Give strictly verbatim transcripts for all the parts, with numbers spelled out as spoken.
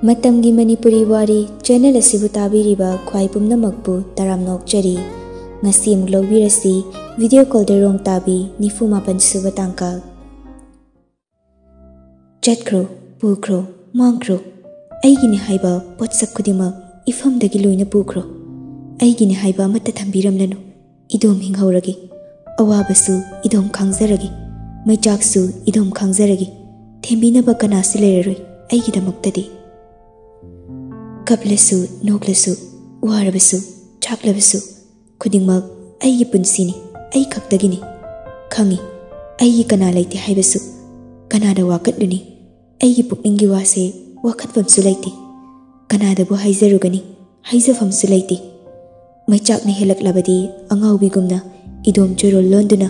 ꯃꯇꯝꯒꯤ ꯃꯅꯤꯄꯨꯔꯤ ꯋꯥꯔꯤ ꯆꯦꯅꯦꯜ ꯑꯁꯤꯕꯨ ꯇꯥꯕꯤꯔꯤꯕ ꯈ꯭ꯋꯥꯏ ꯄꯨꯝꯅꯃꯛꯄꯨ ꯇꯔꯥꯝꯅ ꯑꯣꯛꯆꯔꯤ꯫ ꯉꯁꯤ ꯑꯃꯨꯛ ꯂꯧꯕꯤꯔꯁꯤ ꯚꯤꯗꯤꯑꯣ ꯀꯣꯜꯗ ꯔꯣꯡ ꯇꯥꯕꯤ ꯅꯤꯐꯨ ꯃꯥꯄꯟ ꯁꯨꯕ ꯇꯥꯡꯀꯛ꯫ ꯆꯠꯈ꯭ꯔꯣ, ꯄꯨꯈ꯭ꯔꯣ, ꯃꯥꯡꯈ꯭ꯔꯣ꯫ ꯑꯩꯒꯤꯅꯤ ꯍꯥꯏꯕ ꯄꯣꯠꯁꯛ ꯈꯨꯗꯤꯡꯃꯛ ꯏꯐꯝꯗꯒꯤ ꯂꯣꯏꯅ ꯄꯨꯈ꯭ꯔꯣ꯫ ꯑꯩꯒꯤꯅꯤ ꯍꯥꯏꯕ ꯑꯃꯠꯇ ꯊꯝꯕꯤꯔꯝꯂꯅꯨ꯫ ꯏꯗꯣꯝ ꯍꯤꯡꯍꯧꯔꯒꯦ꯫ ꯑꯋꯥꯕꯁꯨ ꯏꯗꯣꯝ ꯈꯥꯡꯖꯔꯒꯦ꯫ ꯃꯩꯆꯥꯛꯁꯨ ꯏꯗꯣꯝ ꯈꯥꯡꯖꯔꯒꯦ꯫ ꯊꯦꯝꯕꯤꯅꯕ ꯀꯅꯥꯁꯨ ꯂꯩꯔꯔꯣꯏ ꯑꯩꯒꯤꯗꯃꯛꯇꯗꯤ꯫ ꯀꯞꯂꯁꯨ, ꯅꯣꯛꯂꯁꯨ, ꯋꯥꯔꯕꯁꯨ, ꯆꯥꯛꯂꯕꯁꯨ, ꯈꯨꯗꯤꯡꯃꯛ ꯑꯩꯒꯤ ꯄꯨꯟꯁꯤꯅꯤ, ꯑꯩ ꯈꯛꯇꯒꯤꯅꯤ꯫ ꯈꯪꯏ, ꯑꯩꯒꯤ ꯀꯅꯥ ꯂꯩꯇꯦ ꯍꯥꯏꯕꯁꯨ꯫ ꯀꯅꯥꯗ ꯋꯥꯀꯠꯂꯨꯅꯤ? ꯑꯩꯒꯤ ꯄꯨꯛꯅꯤꯡꯒꯤ ꯋꯥꯁꯦ ꯋꯥꯀꯠꯐꯝꯁꯨ ꯂꯩꯇꯦ꯫ ꯀꯅꯥꯗꯕꯨ ꯍꯥꯏꯖꯔꯨꯒꯅꯤ? ꯍꯥꯏꯖꯐꯝꯁꯨ ꯂꯩꯇꯦ꯫ ꯃꯩꯆꯥꯛꯅ ꯍꯦꯜꯂꯛꯂꯕꯗꯤ ꯑꯉꯥꯎꯕꯤꯒꯨꯝꯅ ꯏꯗꯣꯝ ꯆꯨꯔꯣꯜ ꯂꯣꯟꯗꯨꯅ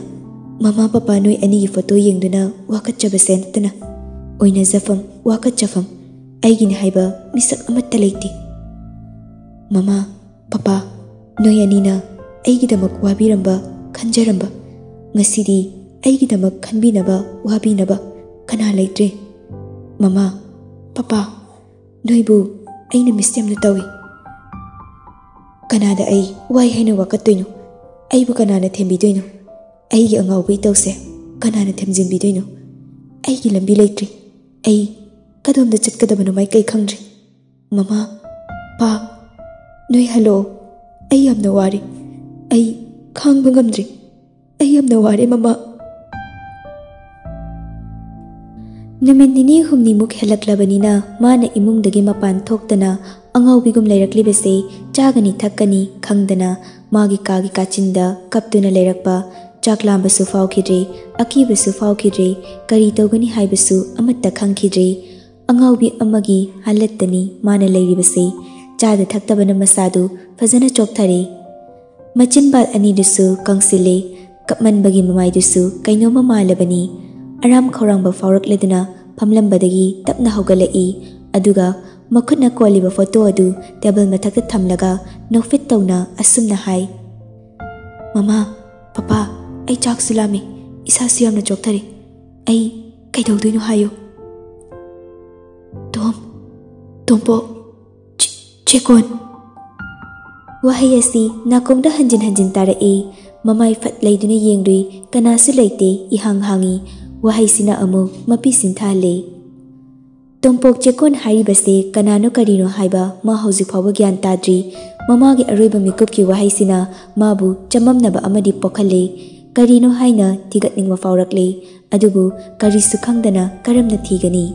ꯃꯃꯥ ꯄꯄꯥ ꯅꯣꯏ ꯑꯅꯤꯒꯤ ꯐꯣꯇꯣ ꯌꯦꯡꯗꯨꯅ ꯋꯥꯀꯠꯆꯕꯁꯦ ꯅꯠꯇꯅ ꯑꯣꯏꯅꯖꯐꯝ, ꯋꯥꯀꯠꯆꯐꯝ, ꯑꯩꯒꯤꯅꯤ ꯍꯥꯏꯕ ꯃꯤꯁꯛ ꯑꯃꯠꯇ ꯂꯩꯇꯦ꯫ ꯃꯃꯥ, ꯄꯄꯥ, ꯅꯣꯏ ꯑꯅꯤꯅ ꯑꯩꯒꯤꯗꯃꯛ ꯋꯥꯕꯤꯔꯝꯕ, ꯈꯟꯖꯔꯝꯕ, ꯉꯁꯤꯗꯤ ꯑꯩꯒꯤꯗꯃꯛ ꯈꯟꯕꯤꯅꯕ, ꯋꯥꯕꯤꯅꯕ ꯀꯅꯥ ꯂꯩꯇ꯭ꯔꯦ? ꯃꯃꯥ, ꯄꯄꯥ, ꯅꯣꯏꯕꯨ ꯑꯩꯅ ꯃꯤꯁ ꯌꯥꯝꯅ ꯇꯧꯏ꯫ ꯀꯅꯥꯗ ꯑꯩ ꯋꯥꯏ ꯍꯥꯏꯅ ꯋꯥꯀꯠꯇꯣꯏꯅꯣ? ꯑꯩꯕꯨ ꯀꯅꯥꯅ ꯊꯦꯝꯕꯤꯗꯣꯏꯅꯣ? ꯑꯩꯒꯤ ꯑꯉꯥꯎꯕ ꯏꯇꯧꯁꯦ ꯀꯅꯥꯅ ꯊꯦꯝꯖꯤꯟꯕꯤꯗꯣꯏꯅꯣ? ꯑꯩꯒꯤ ꯂꯝꯕꯤ ꯂꯩꯇ꯭ꯔꯦ꯫ ꯑꯩ ꯀꯗꯣꯝꯗ ꯆꯠꯀꯗꯕꯅꯣ ꯃꯥꯏꯀꯩ ꯈꯪꯗ꯭ꯔꯦ꯫ ꯃꯃꯥ, ꯄꯥ, ꯅꯣꯏ ꯍꯜꯂꯛꯑꯣ꯫ ꯑꯩ ꯌꯥꯝꯅ ꯋꯥꯔꯦ꯫ ꯑꯩ ꯈꯥꯡꯕ ꯉꯝꯗ꯭ꯔꯦ꯫ ꯑꯩ ꯌꯥꯝꯅ ꯋꯥꯔꯦ, ꯃꯃꯥ꯫ ꯅꯨꯃꯤꯠ ꯅꯤꯅꯤ ꯍꯨꯝꯅꯤꯃꯨꯛ ꯍꯦꯜꯂꯛꯂꯕꯅꯤꯅ ꯃꯥꯅ ꯏꯃꯨꯡꯗꯒꯤ ꯃꯄꯥꯟ ꯊꯣꯛꯇꯅ ꯑꯉꯥꯎꯕꯤꯒꯨꯝ ꯂꯩꯔꯛꯂꯤꯕꯁꯦ ꯆꯥꯒꯅꯤ ꯊꯛꯀꯅꯤ ꯈꯪꯗꯅ ꯃꯥꯒꯤ ꯀꯥꯒꯤ ꯀꯥꯆꯤꯟꯗ ꯀꯞꯇꯨꯅ ꯂꯩꯔꯛꯄ꯫ ꯆꯥꯛ ꯂꯥꯝꯕꯁꯨ ꯐꯥꯎꯈꯤꯗ꯭ꯔꯦ, ꯑꯀꯤꯕꯁꯨ ꯐꯥꯎꯈꯤꯗ꯭ꯔꯦ, ꯀꯔꯤ ꯇꯧꯒꯅꯤ ꯍꯥꯏꯕꯁꯨ ꯑꯃꯠꯇ ꯈꯪꯈꯤꯗ꯭ꯔꯦ꯫ ꯑꯉꯥꯎꯕꯤ ꯑꯃꯒꯤ ꯍꯥꯂꯠꯇꯅꯤ ꯃꯥꯅ ꯂꯩꯔꯤꯕꯁꯦ꯫ ꯆꯥꯗ ꯊꯛꯇꯕꯅ ꯃꯁꯥꯗꯨ ꯐꯖꯅ ꯆꯣꯛꯊꯔꯦ꯫ ꯃꯆꯤꯟꯕꯥꯜ ꯑꯅꯤꯗꯨꯁꯨ ꯀꯪꯁꯤꯜꯂꯦ꯫ ꯀꯞꯃꯟꯕꯒꯤ ꯃꯃꯥꯏꯗꯨꯁꯨ ꯀꯩꯅꯣꯝꯃ ꯃꯥꯜꯂꯕꯅꯤ꯫ ꯑꯔꯥꯝ ꯈꯧꯔꯥꯡꯕ ꯐꯥꯎꯔꯛꯂꯗꯨꯅ ꯐꯝꯂꯝꯕꯗꯒꯤ ꯇꯞꯅ ꯍꯧꯒꯠꯂꯛꯏ꯫ ꯑꯗꯨꯒ ꯃꯈꯨꯠꯅ ꯀꯣꯜꯂꯤꯕ ꯐꯣꯇꯣ ꯑꯗꯨ ꯇꯦꯕꯜ ꯃꯊꯛꯇ ꯊꯝꯂꯒ ꯅꯣꯛꯐꯦꯠ ꯇꯧꯅ ꯑꯁꯨꯝꯅ ꯍꯥꯏ, "ꯃꯃꯥ, ꯄꯄꯥ, ꯑꯩ ꯆꯥꯛꯁꯨ ꯂꯥꯝꯃꯤ, ꯏꯁꯥꯁꯨ ꯌꯥꯝꯅ ꯆꯣꯛꯊꯔꯦ꯫ ꯑꯩ ꯀꯩꯗꯧꯗꯣꯏꯅꯣ ꯍꯥꯏꯌꯨ?" "ꯇꯣꯝ, ꯇꯣꯝꯄꯣꯛ꯫ ꯆꯦ-, ꯆꯦꯀꯣꯟ꯫ ꯋꯥꯍꯩ ꯑꯁꯤ ꯅꯥꯀꯣꯡꯗ ꯍꯟꯖꯤꯟ ꯍꯟꯖꯤꯟ ꯇꯥꯔꯛꯏ꯫ ꯃꯃꯥꯏ ꯐꯠ ꯂꯩꯗꯨꯅ ꯌꯦꯡꯂꯨꯏ, ꯀꯅꯥꯁꯨ ꯂꯩꯇꯦ, ꯏꯍꯥꯡ ꯍꯥꯡꯏ꯫ ꯋꯥꯍꯩꯁꯤꯅ ꯑꯃꯨꯛ ꯃꯄꯤ ꯁꯤꯡꯊꯥꯍꯜꯂꯦ꯫ ꯇꯣꯝꯄꯣꯛ ꯆꯦꯀꯣꯟ ꯍꯥꯏꯔꯤꯕꯁꯦ ꯀꯅꯥꯅꯣ ꯀꯔꯤꯅꯣ ꯍꯥꯏꯕ ꯃꯥ ꯍꯧꯖꯤꯛ ꯐꯥꯎꯕ ꯒ꯭ꯌꯥꯟ ꯇꯥꯗ꯭ꯔꯤ꯫ ꯃꯃꯥꯒꯤ ꯑꯔꯣꯏꯕ ꯃꯤꯀꯨꯞꯀꯤ ꯋꯥꯍꯩꯁꯤꯅ ꯃꯥꯕꯨ ꯆꯃꯝꯅꯕ ꯑꯃꯗꯤ ꯄꯣꯛꯍꯜꯂꯦ꯫ ꯀꯔꯤꯅꯣ ꯍꯥꯏꯅ ꯊꯤꯒꯠꯅꯤꯡꯕ ꯐꯥꯎꯔꯛꯂꯦ꯫ ꯑꯗꯨꯕꯨ ꯀꯔꯤꯁꯨ ꯈꯪꯗꯅ ꯀꯔꯝꯅ ꯊꯤꯒꯅꯤ?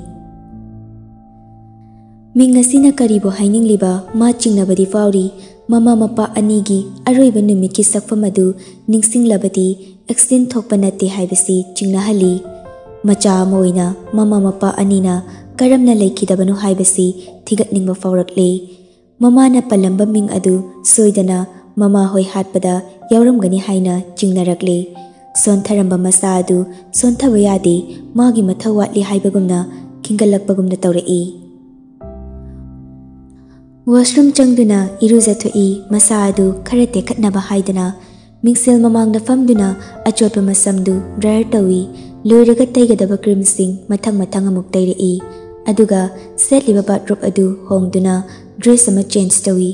ꯃꯤꯡ ꯑꯁꯤꯅ ꯀꯔꯤꯕꯨ ꯍꯥꯏꯅꯤꯡꯂꯤꯕ? ꯃꯥ ꯆꯤꯡꯅꯕꯗꯤ ꯐꯥꯎꯔꯤ꯫ ꯃꯃꯥ ꯃꯄꯥ ꯑꯅꯤꯒꯤ ꯑꯔꯣꯏꯕ ꯅꯨꯃꯤꯠꯀꯤ ꯁꯛꯐꯝ ꯑꯗꯨ ꯅꯤꯡꯁꯤꯡꯂꯕꯗꯤ ꯑꯦꯛꯁꯤꯗꯦꯟ ꯊꯣꯛꯄ ꯅꯠꯇꯦ ꯍꯥꯏꯕꯁꯤ ꯆꯤꯡꯅꯍꯜꯂꯤ꯫ ꯃꯆꯥ ꯑꯃ ꯑꯣꯏꯅ ꯃꯃꯥ ꯃꯄꯥ ꯑꯅꯤꯅ ꯀꯔꯝꯅ ꯂꯩꯈꯤꯗꯕꯅꯣ ꯍꯥꯏꯕꯁꯤ ꯊꯤꯒꯠꯅꯤꯡꯕ ꯐꯥꯎꯔꯛꯂꯦ꯫ ꯃꯃꯥꯅ ꯄꯜꯂꯝꯕ ꯃꯤꯡ ꯑꯗꯨ ꯁꯣꯏꯗꯅ ꯃꯃꯥ ꯍꯣꯏ ꯍꯥꯠꯄꯗ ꯌꯥꯎꯔꯝꯒꯅꯤ ꯍꯥꯏꯅ ꯆꯤꯡꯅꯔꯛꯂꯦ꯫ ꯁꯣꯟꯊꯔꯝꯕ ꯃꯁꯥ ꯑꯗꯨ ꯁꯣꯟꯊꯕ ꯌꯥꯗꯦ, ꯃꯥꯒꯤ ꯃꯊꯧ ꯋꯥꯠꯂꯤ ꯍꯥꯏꯕꯒꯨꯝꯅ ꯈꯤꯡꯒꯠꯂꯛꯄꯒꯨꯝꯅ ꯇꯧꯔꯛꯏ꯫ ꯋꯥꯁꯔꯨꯝ ꯆꯪꯗꯨꯅ ꯏꯔꯨꯖꯊꯣꯛꯏ, ꯃꯁꯥ ꯑꯗꯨ ꯈꯔ ꯇꯦꯛꯈꯠꯅꯕ ꯍꯥꯏꯗꯅ꯫ ꯃꯤꯡꯁꯦꯜ ꯃꯃꯥꯡꯗ ꯐꯝꯗꯨꯅ ꯑꯆꯣꯠꯄ ꯃꯁꯝꯗꯨ ꯗ꯭ꯔꯥꯏꯌꯔ ꯇꯧꯏ꯫ ꯂꯣꯏꯔꯒ ꯇꯩꯒꯗꯕ ꯀ꯭ꯔꯤꯝꯁꯤꯡ ꯃꯊꯪ ꯃꯊꯪ ꯑꯃꯨꯛ ꯇꯩꯔꯛꯏ꯫ ꯑꯗꯨꯒ ꯁꯦꯠꯂꯤꯕ ꯕꯥꯠꯔꯣꯞ ꯑꯗꯨ ꯍꯣꯡꯗꯨꯅ ꯗ꯭ꯔꯦꯁ ꯑꯃ ꯆꯦꯟꯖ ꯇꯧꯏ꯫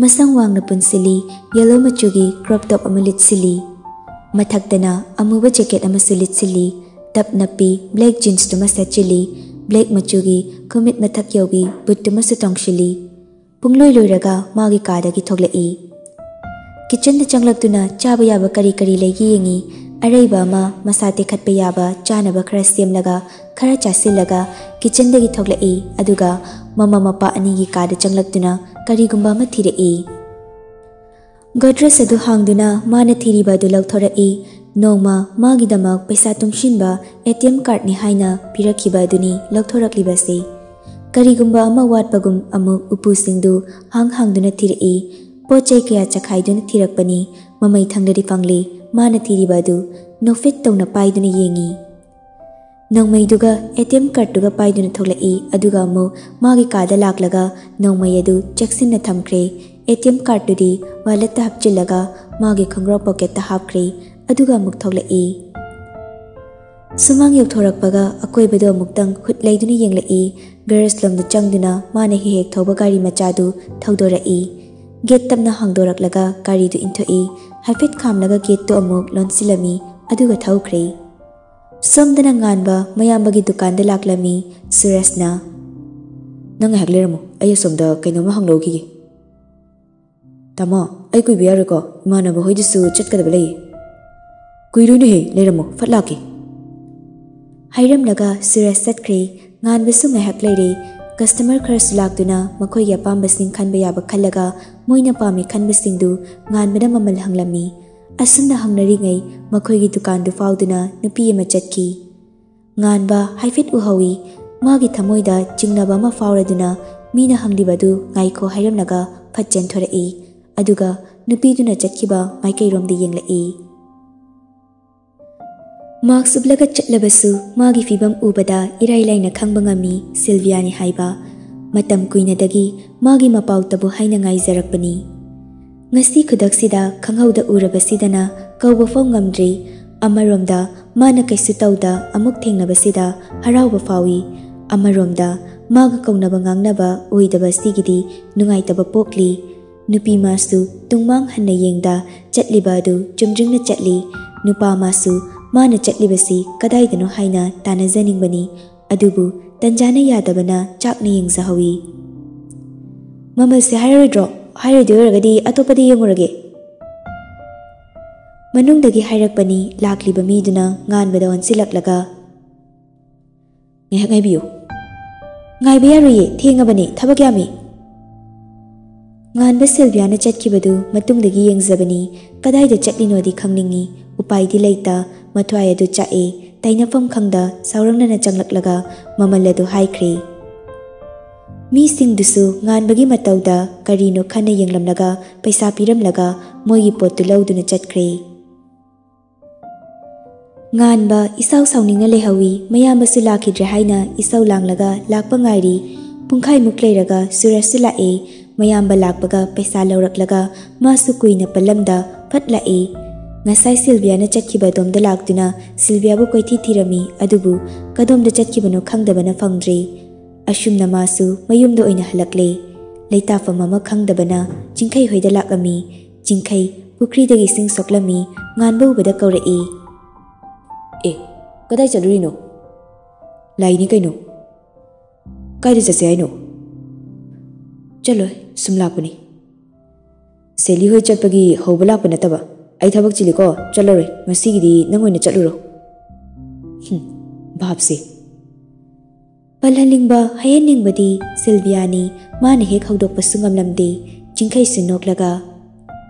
ꯃꯁꯝ ꯋꯥꯡꯅ ꯄꯨꯟꯁꯤꯜꯂꯤ, ꯌꯦꯜꯂꯣ ꯃꯆꯨꯒꯤ ꯀ꯭ꯔꯣꯞ ꯇꯣꯞ ꯑꯃ ꯂꯤꯠꯁꯤꯜꯂꯤ꯫ ꯃꯊꯛꯇꯅ ꯑꯃꯨꯕ ꯖꯦꯀꯦꯠ ꯑꯃꯁꯨ ꯂꯤꯠꯁꯤꯜꯂꯤ꯫ ꯇꯞ ꯅꯞꯄꯤ ꯕ꯭ꯂꯦꯛ ꯖꯤꯟꯁꯇꯨꯃ ꯁꯦꯠꯆꯤꯜꯂꯤ꯫ ꯕ꯭ꯂꯦꯛ ꯃꯆꯨꯒꯤ ꯈꯨꯃꯤꯠ ꯃꯊꯛ ꯌꯧꯕꯤ ꯕꯨꯠꯇꯨꯃꯁꯨ ꯇꯣꯡꯁꯤꯜꯂꯤ꯫ ꯄꯨꯡꯂꯣꯏ ꯂꯣꯏꯔꯒ ꯃꯥꯒꯤ ꯀꯥꯗꯒꯤ ꯊꯣꯛꯂꯛꯏ꯫ ꯀꯤꯆꯟꯗ ꯆꯪꯂꯛꯇꯨꯅ ꯆꯥꯕ ꯌꯥꯕ ꯀꯔꯤ ꯀꯔꯤ ꯂꯩꯒꯦ ꯌꯦꯡꯉꯤ꯫ ꯑꯔꯩꯕ ꯑꯃ ꯃꯁꯥ ꯇꯦꯛꯈꯠꯄ ꯌꯥꯕ ꯆꯥꯅꯕ ꯈꯔ ꯁꯦꯝꯂꯒ, ꯈꯔ ꯆꯥꯁꯤꯜꯂꯒ ꯀꯤꯆꯟꯗꯒꯤ ꯊꯣꯛꯂꯛꯏ꯫ ꯑꯗꯨꯒ ꯃꯃꯥ ꯃꯄꯥ ꯑꯅꯤꯒꯤ ꯀꯥꯗ ꯆꯪꯂꯛꯇꯨꯅ ꯀꯔꯤꯒꯨꯝꯕ ꯑꯃ ꯊꯤꯔꯛꯏ꯫ ꯒꯣꯗ꯭ꯔꯦꯖ ꯑꯗꯨ ꯍꯥꯡꯗꯨꯅ ꯃꯥꯅ ꯊꯤꯔꯤꯕ ꯑꯗꯨ ꯂꯧꯊꯣꯔꯛꯏ꯫ ꯅꯣꯡꯃ ꯃꯥꯒꯤꯗꯃꯛ ꯄꯩꯁꯥ ꯇꯨꯡꯁꯤꯟꯕ ꯑꯦ ꯇꯤ ꯑꯦꯝ ꯀꯥꯔꯗꯅꯤ ꯍꯥꯏꯅ ꯄꯤꯔꯛꯈꯤꯕ ꯑꯗꯨꯅꯤ ꯂꯧꯊꯣꯔꯛꯂꯤꯕꯁꯤ꯫ ꯀꯔꯤꯒꯨꯝꯕ ꯑꯃ ꯋꯥꯠꯄꯒꯨꯝ ꯑꯃꯨꯛ ꯎꯄꯨꯁꯤꯡꯗꯨ ꯍꯥꯡ ꯍꯥꯡꯗꯨꯅ ꯊꯤꯔꯛꯏ꯫ ꯄꯣꯠ ꯆꯩ ꯀꯌꯥ ꯆꯈꯥꯏꯗꯨꯅ ꯊꯤꯔꯛꯄꯅꯤ꯫ ꯃꯃꯩ ꯊꯪꯗꯗꯤ ꯐꯪꯂꯤ꯫ ꯃꯥꯅ ꯊꯤꯔꯤꯕ ꯑꯗꯨ ꯅꯣꯛꯐꯦꯠ ꯇꯧꯅ ꯄꯥꯏꯗꯨꯅ ꯌꯦꯡꯉꯤ꯫ ꯅꯣꯡꯃꯩꯗꯨꯒ ꯑꯦ ꯇꯤ ꯑꯦꯝ ꯀꯥꯔꯗꯇꯨꯒ ꯄꯥꯏꯗꯨꯅ ꯊꯣꯛꯂꯛꯏ꯫ ꯑꯗꯨꯒ ꯑꯃꯨꯛ ꯃꯥꯒꯤ ꯀꯥꯗ ꯂꯥꯛꯂꯒ ꯅꯣꯡꯃꯩ ꯑꯗꯨ ꯆꯦꯛꯁꯤꯟꯅ ꯊꯝꯈ꯭ꯔꯦ꯫ ꯑꯦ ꯇꯤ ꯑꯦꯝ ꯀꯥꯔꯗꯇꯨꯗꯤ ꯋꯥꯂꯦꯠꯇ ꯍꯥꯞꯆꯤꯜꯂꯒ ꯃꯥꯒꯤ ꯈꯣꯡꯒ꯭ꯔꯥꯎ ꯄꯣꯀꯦꯠꯇ ꯍꯥꯞꯈ꯭ꯔꯦ꯫ ꯑꯗꯨꯒ ꯑꯃꯨꯛ ꯊꯣꯛꯂꯛꯏ꯫ ꯁꯨꯃꯥꯡ ꯌꯧꯊꯣꯔꯛꯄꯒ ꯑꯀꯣꯏꯕꯗꯨ ꯑꯃꯨꯛꯇꯪ ꯍꯨꯠ ꯂꯩꯗꯨꯅ ꯌꯦꯡꯂꯛꯏ꯫ ꯒꯔꯦꯖ ꯂꯣꯝꯗ ꯆꯪꯗꯨꯅ ꯃꯥꯅ ꯍꯦꯛ ꯍꯦꯛ ꯊꯧꯕ ꯒꯥꯔꯤ ꯃꯆꯥꯗꯨ ꯊꯧꯗꯣꯔꯛꯏ꯫ ꯒꯦꯠ ꯇꯞꯅ ꯍꯥꯡꯗꯣꯔꯛꯂꯒ ꯒꯥꯔꯤꯗꯨ ꯏꯟꯊꯣꯛꯏ꯫ ꯍꯥꯏꯐꯦꯠ ꯈꯥꯝꯂꯒ ꯒꯦꯠꯇꯨ ꯑꯃꯨꯛ ꯂꯣꯟꯁꯤꯜꯂꯝꯃꯤ, ꯑꯗꯨꯒ ꯊꯧꯈ꯭ꯔꯦ꯫ ꯁꯣꯝꯗꯅ ꯉꯥꯟꯕ ꯃꯌꯥꯝꯕꯒꯤ ꯗꯨꯀꯥꯟꯗ ꯂꯥꯛꯂꯝꯃꯤ꯫ ꯁꯨꯔꯖꯅ, "ꯅꯪ ꯉꯥꯏꯍꯥꯛ ꯂꯩꯔꯝꯃꯨ, ꯑꯩ ꯑꯁꯣꯝꯗ ꯀꯩꯅꯣꯝꯃ ꯍꯪꯂꯧꯈꯤꯒꯦ꯫" "ꯇꯥꯃꯣ, ꯑꯩ ꯀꯨꯏꯕ ꯌꯥꯔꯣꯏꯀꯣ, ꯏꯃꯥꯟꯅꯕ ꯍꯣꯏꯗꯁꯨ ꯆꯠꯀꯗꯕ ꯂꯩꯌꯦ꯫" "ꯀꯨꯏꯔꯣꯏꯅꯦꯍꯦ, ꯂꯩꯔꯝꯃꯣ, ꯐꯠ ꯂꯥꯛꯀꯦ꯫" ꯍꯥꯏꯔꯝꯂꯒ ꯁꯨꯔꯖ ꯆꯠꯈ꯭ꯔꯦ꯫ ꯉꯥꯟꯕꯁꯨ ꯉꯥꯏꯍꯥꯛ ꯂꯩꯔꯦ꯫ ꯀꯁꯇꯃꯔ ꯈꯔꯁꯨ ꯂꯥꯛꯇꯨꯅ ꯃꯈꯣꯏꯒꯤ ꯑꯄꯥꯝꯕꯁꯤꯡ ꯈꯟꯕ ꯌꯥꯕ ꯈꯜꯂꯒ ꯃꯣꯏꯅ ꯄꯥꯝꯃꯤ ꯈꯟꯕꯁꯤꯡꯗꯨ ꯉꯥꯟꯕꯗ ꯃꯃꯜ ꯍꯪꯂꯝꯃꯤ꯫ ꯑꯁꯨꯝꯅ ꯍꯪꯅꯔꯤꯉꯩ ꯃꯈꯣꯏꯒꯤ ꯗꯨꯀꯥꯟꯗꯨ ꯐꯥꯎꯗꯨꯅ ꯅꯨꯄꯤ ꯑꯃ ꯆꯠꯈꯤ꯫ ꯉꯥꯟꯕ ꯍꯥꯏꯐꯦꯠ ꯎꯍꯧꯏ꯫ ꯃꯥꯒꯤ ꯊꯃꯣꯏꯗ ꯆꯤꯡꯅꯕ ꯑꯃ ꯐꯥꯎꯔꯗꯨꯅ ꯃꯤꯅ ꯍꯪꯂꯤꯕꯗꯨ ꯉꯥꯏꯈꯣ ꯍꯥꯏꯔꯝꯂꯒ ꯐꯠ ꯆꯦꯟꯊꯣꯔꯛꯏ꯫ ꯑꯗꯨꯒ ꯅꯨꯄꯤꯗꯨꯅ ꯆꯠꯈꯤꯕ ꯃꯥꯏꯀꯩꯔꯣꯝꯗ ꯌꯦꯡꯂꯛꯏ꯫ ꯃꯥꯛꯁ ꯎꯞꯂꯒ ꯆꯠꯂꯕꯁꯨ ꯃꯥꯒꯤ ꯐꯤꯕꯝ ꯎꯕꯗ ꯏꯔꯥꯏ ꯂꯥꯏꯅ ꯈꯪꯕ ꯉꯝꯃꯤ ꯁꯤꯜꯚꯤꯌꯥꯅꯤ ꯍꯥꯏꯕ꯫ ꯃꯇꯝ ꯀꯨꯏꯅꯗꯒꯤ ꯃꯥꯒꯤ ꯃꯄꯥꯎꯇꯕꯨ ꯍꯥꯏꯅ ꯉꯥꯏꯖꯔꯛꯄꯅꯤ꯫ ꯉꯁꯤ ꯈꯨꯗꯛꯁꯤꯗ ꯈꯪꯍꯧꯗ ꯎꯔꯕꯁꯤꯗꯅ ꯀꯧꯕ ꯐꯥꯎ ꯉꯝꯗ꯭ꯔꯤ꯫ ꯑꯃꯔꯣꯝꯗ ꯃꯥꯅ ꯀꯩꯁꯨ ꯇꯧꯗ ꯑꯃꯨꯛ ꯊꯦꯡꯅꯕꯁꯤꯗ ꯍꯔꯥꯎꯕ ꯐꯥꯎꯏ꯫ ꯑꯃꯔꯣꯝꯗ ꯃꯥꯒ ꯀꯧꯅꯕ ꯉꯥꯡꯅꯕ ꯑꯣꯏꯗꯕ ꯑꯁꯤꯒꯤꯗꯤ ꯅꯨꯡꯉꯥꯏꯇꯕ ꯄꯣꯛꯂꯤ꯫ ꯅꯨꯄꯤ ꯃꯥꯁꯨ ꯇꯨꯡꯃꯥꯡ ꯍꯟꯅ ꯌꯦꯡꯗ ꯆꯠꯂꯤꯕ ꯑꯗꯨ ꯆꯨꯝꯗ꯭ꯔꯤꯡꯅ ꯆꯠꯂꯤ꯫ ꯅꯨꯄꯥ ꯃꯥꯁꯨ ꯃꯥꯅ ꯆꯠꯂꯤꯕꯁꯤ ꯀꯗꯥꯏꯗꯅꯣ ꯍꯥꯏꯅ ꯇꯥꯟꯅꯖꯅꯤꯡꯕꯅꯤ꯫ ꯑꯗꯨꯕꯨ ꯇꯟꯖꯥꯅ ꯌꯥꯗꯕꯅ ꯆꯥꯛꯅ ꯌꯦꯡꯖꯍꯧꯏ꯫ "ꯃꯃꯜꯁꯦ ꯍꯥꯏꯔꯔꯣꯏꯗ꯭ꯔꯣ? ꯍꯥꯏꯔꯣꯏꯗꯣꯏ ꯑꯣꯏꯔꯒꯗꯤ ꯑꯇꯣꯞꯄꯗ ꯌꯦꯡꯉꯨꯔꯒꯦ꯫" ꯃꯅꯨꯡꯗꯒꯤ ꯍꯥꯏꯔꯛꯄꯅꯤ ꯂꯥꯛꯂꯤꯕ ꯃꯤꯗꯨꯅ ꯉꯥꯟꯕꯗ ꯑꯣꯟꯁꯤꯜꯂꯛꯂꯒ꯫ "ꯉꯥꯏꯍꯥꯛ ꯉꯥꯏꯕꯤꯌꯨ꯫" "ꯉꯥꯏꯕ ꯌꯥꯔꯣꯏꯌꯦ, ꯊꯦꯡꯉꯕꯅꯦ, ꯊꯕꯛ ꯌꯥꯝꯃꯤ꯫" ꯉꯥꯟꯕ ꯁꯤꯜꯚꯤꯌꯥꯅ ꯆꯠꯈꯤꯕꯗꯨ ꯃꯇꯨꯡꯗꯒꯤ ꯌꯦꯡꯖꯕꯅꯤ꯫ ꯀꯗꯥꯏꯗ ꯆꯠꯂꯤꯅꯣꯗꯤ ꯈꯪꯅꯤꯡꯏ꯫ ꯎꯄꯥꯏꯗꯤ ꯂꯩꯇ, ꯃꯊ꯭ꯋꯥꯏ ꯑꯗꯨ ꯆꯥꯛꯑꯦ꯫ ꯇꯩꯅꯐꯝ ꯈꯪꯗ ꯁꯥꯎꯔꯪꯅꯅ ꯆꯪꯂꯛꯂꯒ ꯃꯃꯜ ꯑꯗꯨ ꯍꯥꯏꯈ꯭ꯔꯦ꯫ ꯃꯤꯁꯤꯡꯗꯨꯁꯨ ꯉꯥꯟꯕꯒꯤ ꯃꯇꯧꯗ ꯀꯔꯤꯅꯣ ꯈꯟꯅ ꯌꯦꯡꯂꯝꯂꯒ ꯄꯩꯁꯥ ꯄꯤꯔꯝꯂꯒ ꯃꯣꯏꯒꯤ ꯄꯣꯠꯇꯨ ꯂꯧꯗꯨꯅ ꯆꯠꯈ꯭ꯔꯦ꯫ ꯉꯥꯟꯕ ꯏꯁꯥꯎ ꯁꯥꯎꯅꯤꯡꯅ ꯂꯩꯍꯧꯏ꯫ ꯃꯌꯥꯝꯕꯁꯨ ꯂꯥꯛꯈꯤꯗ꯭ꯔꯦ ꯍꯥꯏꯅ ꯏꯁꯧ ꯂꯥꯡꯂꯒ ꯂꯥꯛꯄ ꯉꯥꯏꯔꯤ꯫ ꯄꯨꯡꯈꯥꯏꯃꯨꯛ ꯂꯩꯔꯒ ꯁꯨꯔꯖꯁꯨ ꯂꯥꯛꯑꯦ꯫ ꯃꯌꯥꯝꯕ ꯂꯥꯛꯄꯒ ꯄꯩꯁꯥ ꯂꯧꯔꯛꯂꯒ ꯃꯥꯁꯨ ꯀꯨꯏꯅ ꯄꯜꯂꯝꯗ ꯐꯠ ꯂꯥꯛꯑꯦ꯫ ꯉꯁꯥꯏ ꯁꯤꯜꯚꯤꯌꯥꯅ ꯆꯠꯈꯤꯕ ꯑꯗꯣꯝꯗ ꯂꯥꯛꯇꯨꯅ ꯁꯤꯜꯚꯤꯌꯥꯕꯨ ꯀꯣꯏꯊꯤ ꯊꯤꯔꯝꯃꯤ, ꯑꯗꯨꯕꯨ ꯀꯗꯣꯝꯗ ꯆꯠꯈꯤꯕꯅꯣ ꯈꯪꯗꯕꯅ ꯐꯪꯗ꯭ꯔꯦ꯫ ꯑꯁꯨꯝꯅ ꯃꯥꯁꯨ ꯃꯌꯨꯝꯗ ꯑꯣꯏꯅ ꯍꯜꯂꯛꯂꯦ꯫ ꯂꯩꯇꯥꯐꯝ ꯑꯃ ꯈꯪꯗꯕꯅ ꯆꯤꯡꯈꯩ ꯍꯣꯏꯗ ꯂꯥꯛꯂꯝꯃꯤ꯫ ꯆꯤꯡꯈꯩ ꯄꯨꯈ꯭ꯔꯤꯗꯒꯤ ꯏꯁꯤꯡ ꯁꯣꯛꯂꯝꯃꯤ꯫ ꯉꯥꯟꯕ ꯎꯕꯗ ꯀꯧꯔꯛꯏ꯫ "ꯑꯦ, ꯀꯗꯥꯏ ꯆꯠꯂꯨꯔꯤꯅꯣ?" "ꯂꯥꯏꯅꯤ ꯀꯩꯅꯣ꯫ ꯀꯥꯏꯗ ꯆꯠꯁꯦ ꯍꯥꯏꯅꯣ?" "ꯆꯠꯂꯣꯏ, ꯁꯨꯝ ꯂꯥꯛꯄꯅꯤ꯫ ꯁꯦꯂꯤ ꯍꯣꯏ ꯆꯠꯄꯒꯤ ꯍꯧꯕ ꯂꯥꯛꯄ ꯅꯠꯇꯕ꯫ ꯑꯩ ꯊꯕꯛ ꯆꯤꯜꯂꯤꯀꯣ, ꯆꯠꯂꯔꯣꯏ꯫ ꯉꯁꯤꯒꯤꯗꯤ ꯅꯪ ꯑꯣꯏꯅ ꯆꯠꯂꯨꯔꯣ꯫" ꯍꯨꯝ, ꯚꯥꯞꯁꯦ꯫ ꯄꯜꯍꯟꯅꯤꯡꯕ ꯍꯥꯏꯍꯟꯅꯤꯡꯕꯗꯤ ꯁꯤꯜꯚꯤꯌꯥꯅꯤ꯫ ꯃꯥꯅ ꯍꯦꯛ ꯍꯧꯗꯣꯛꯄꯁꯨ ꯉꯝꯂꯝꯗꯦ꯫ ꯆꯤꯡꯈꯩꯁꯨ ꯅꯣꯛꯂꯒ,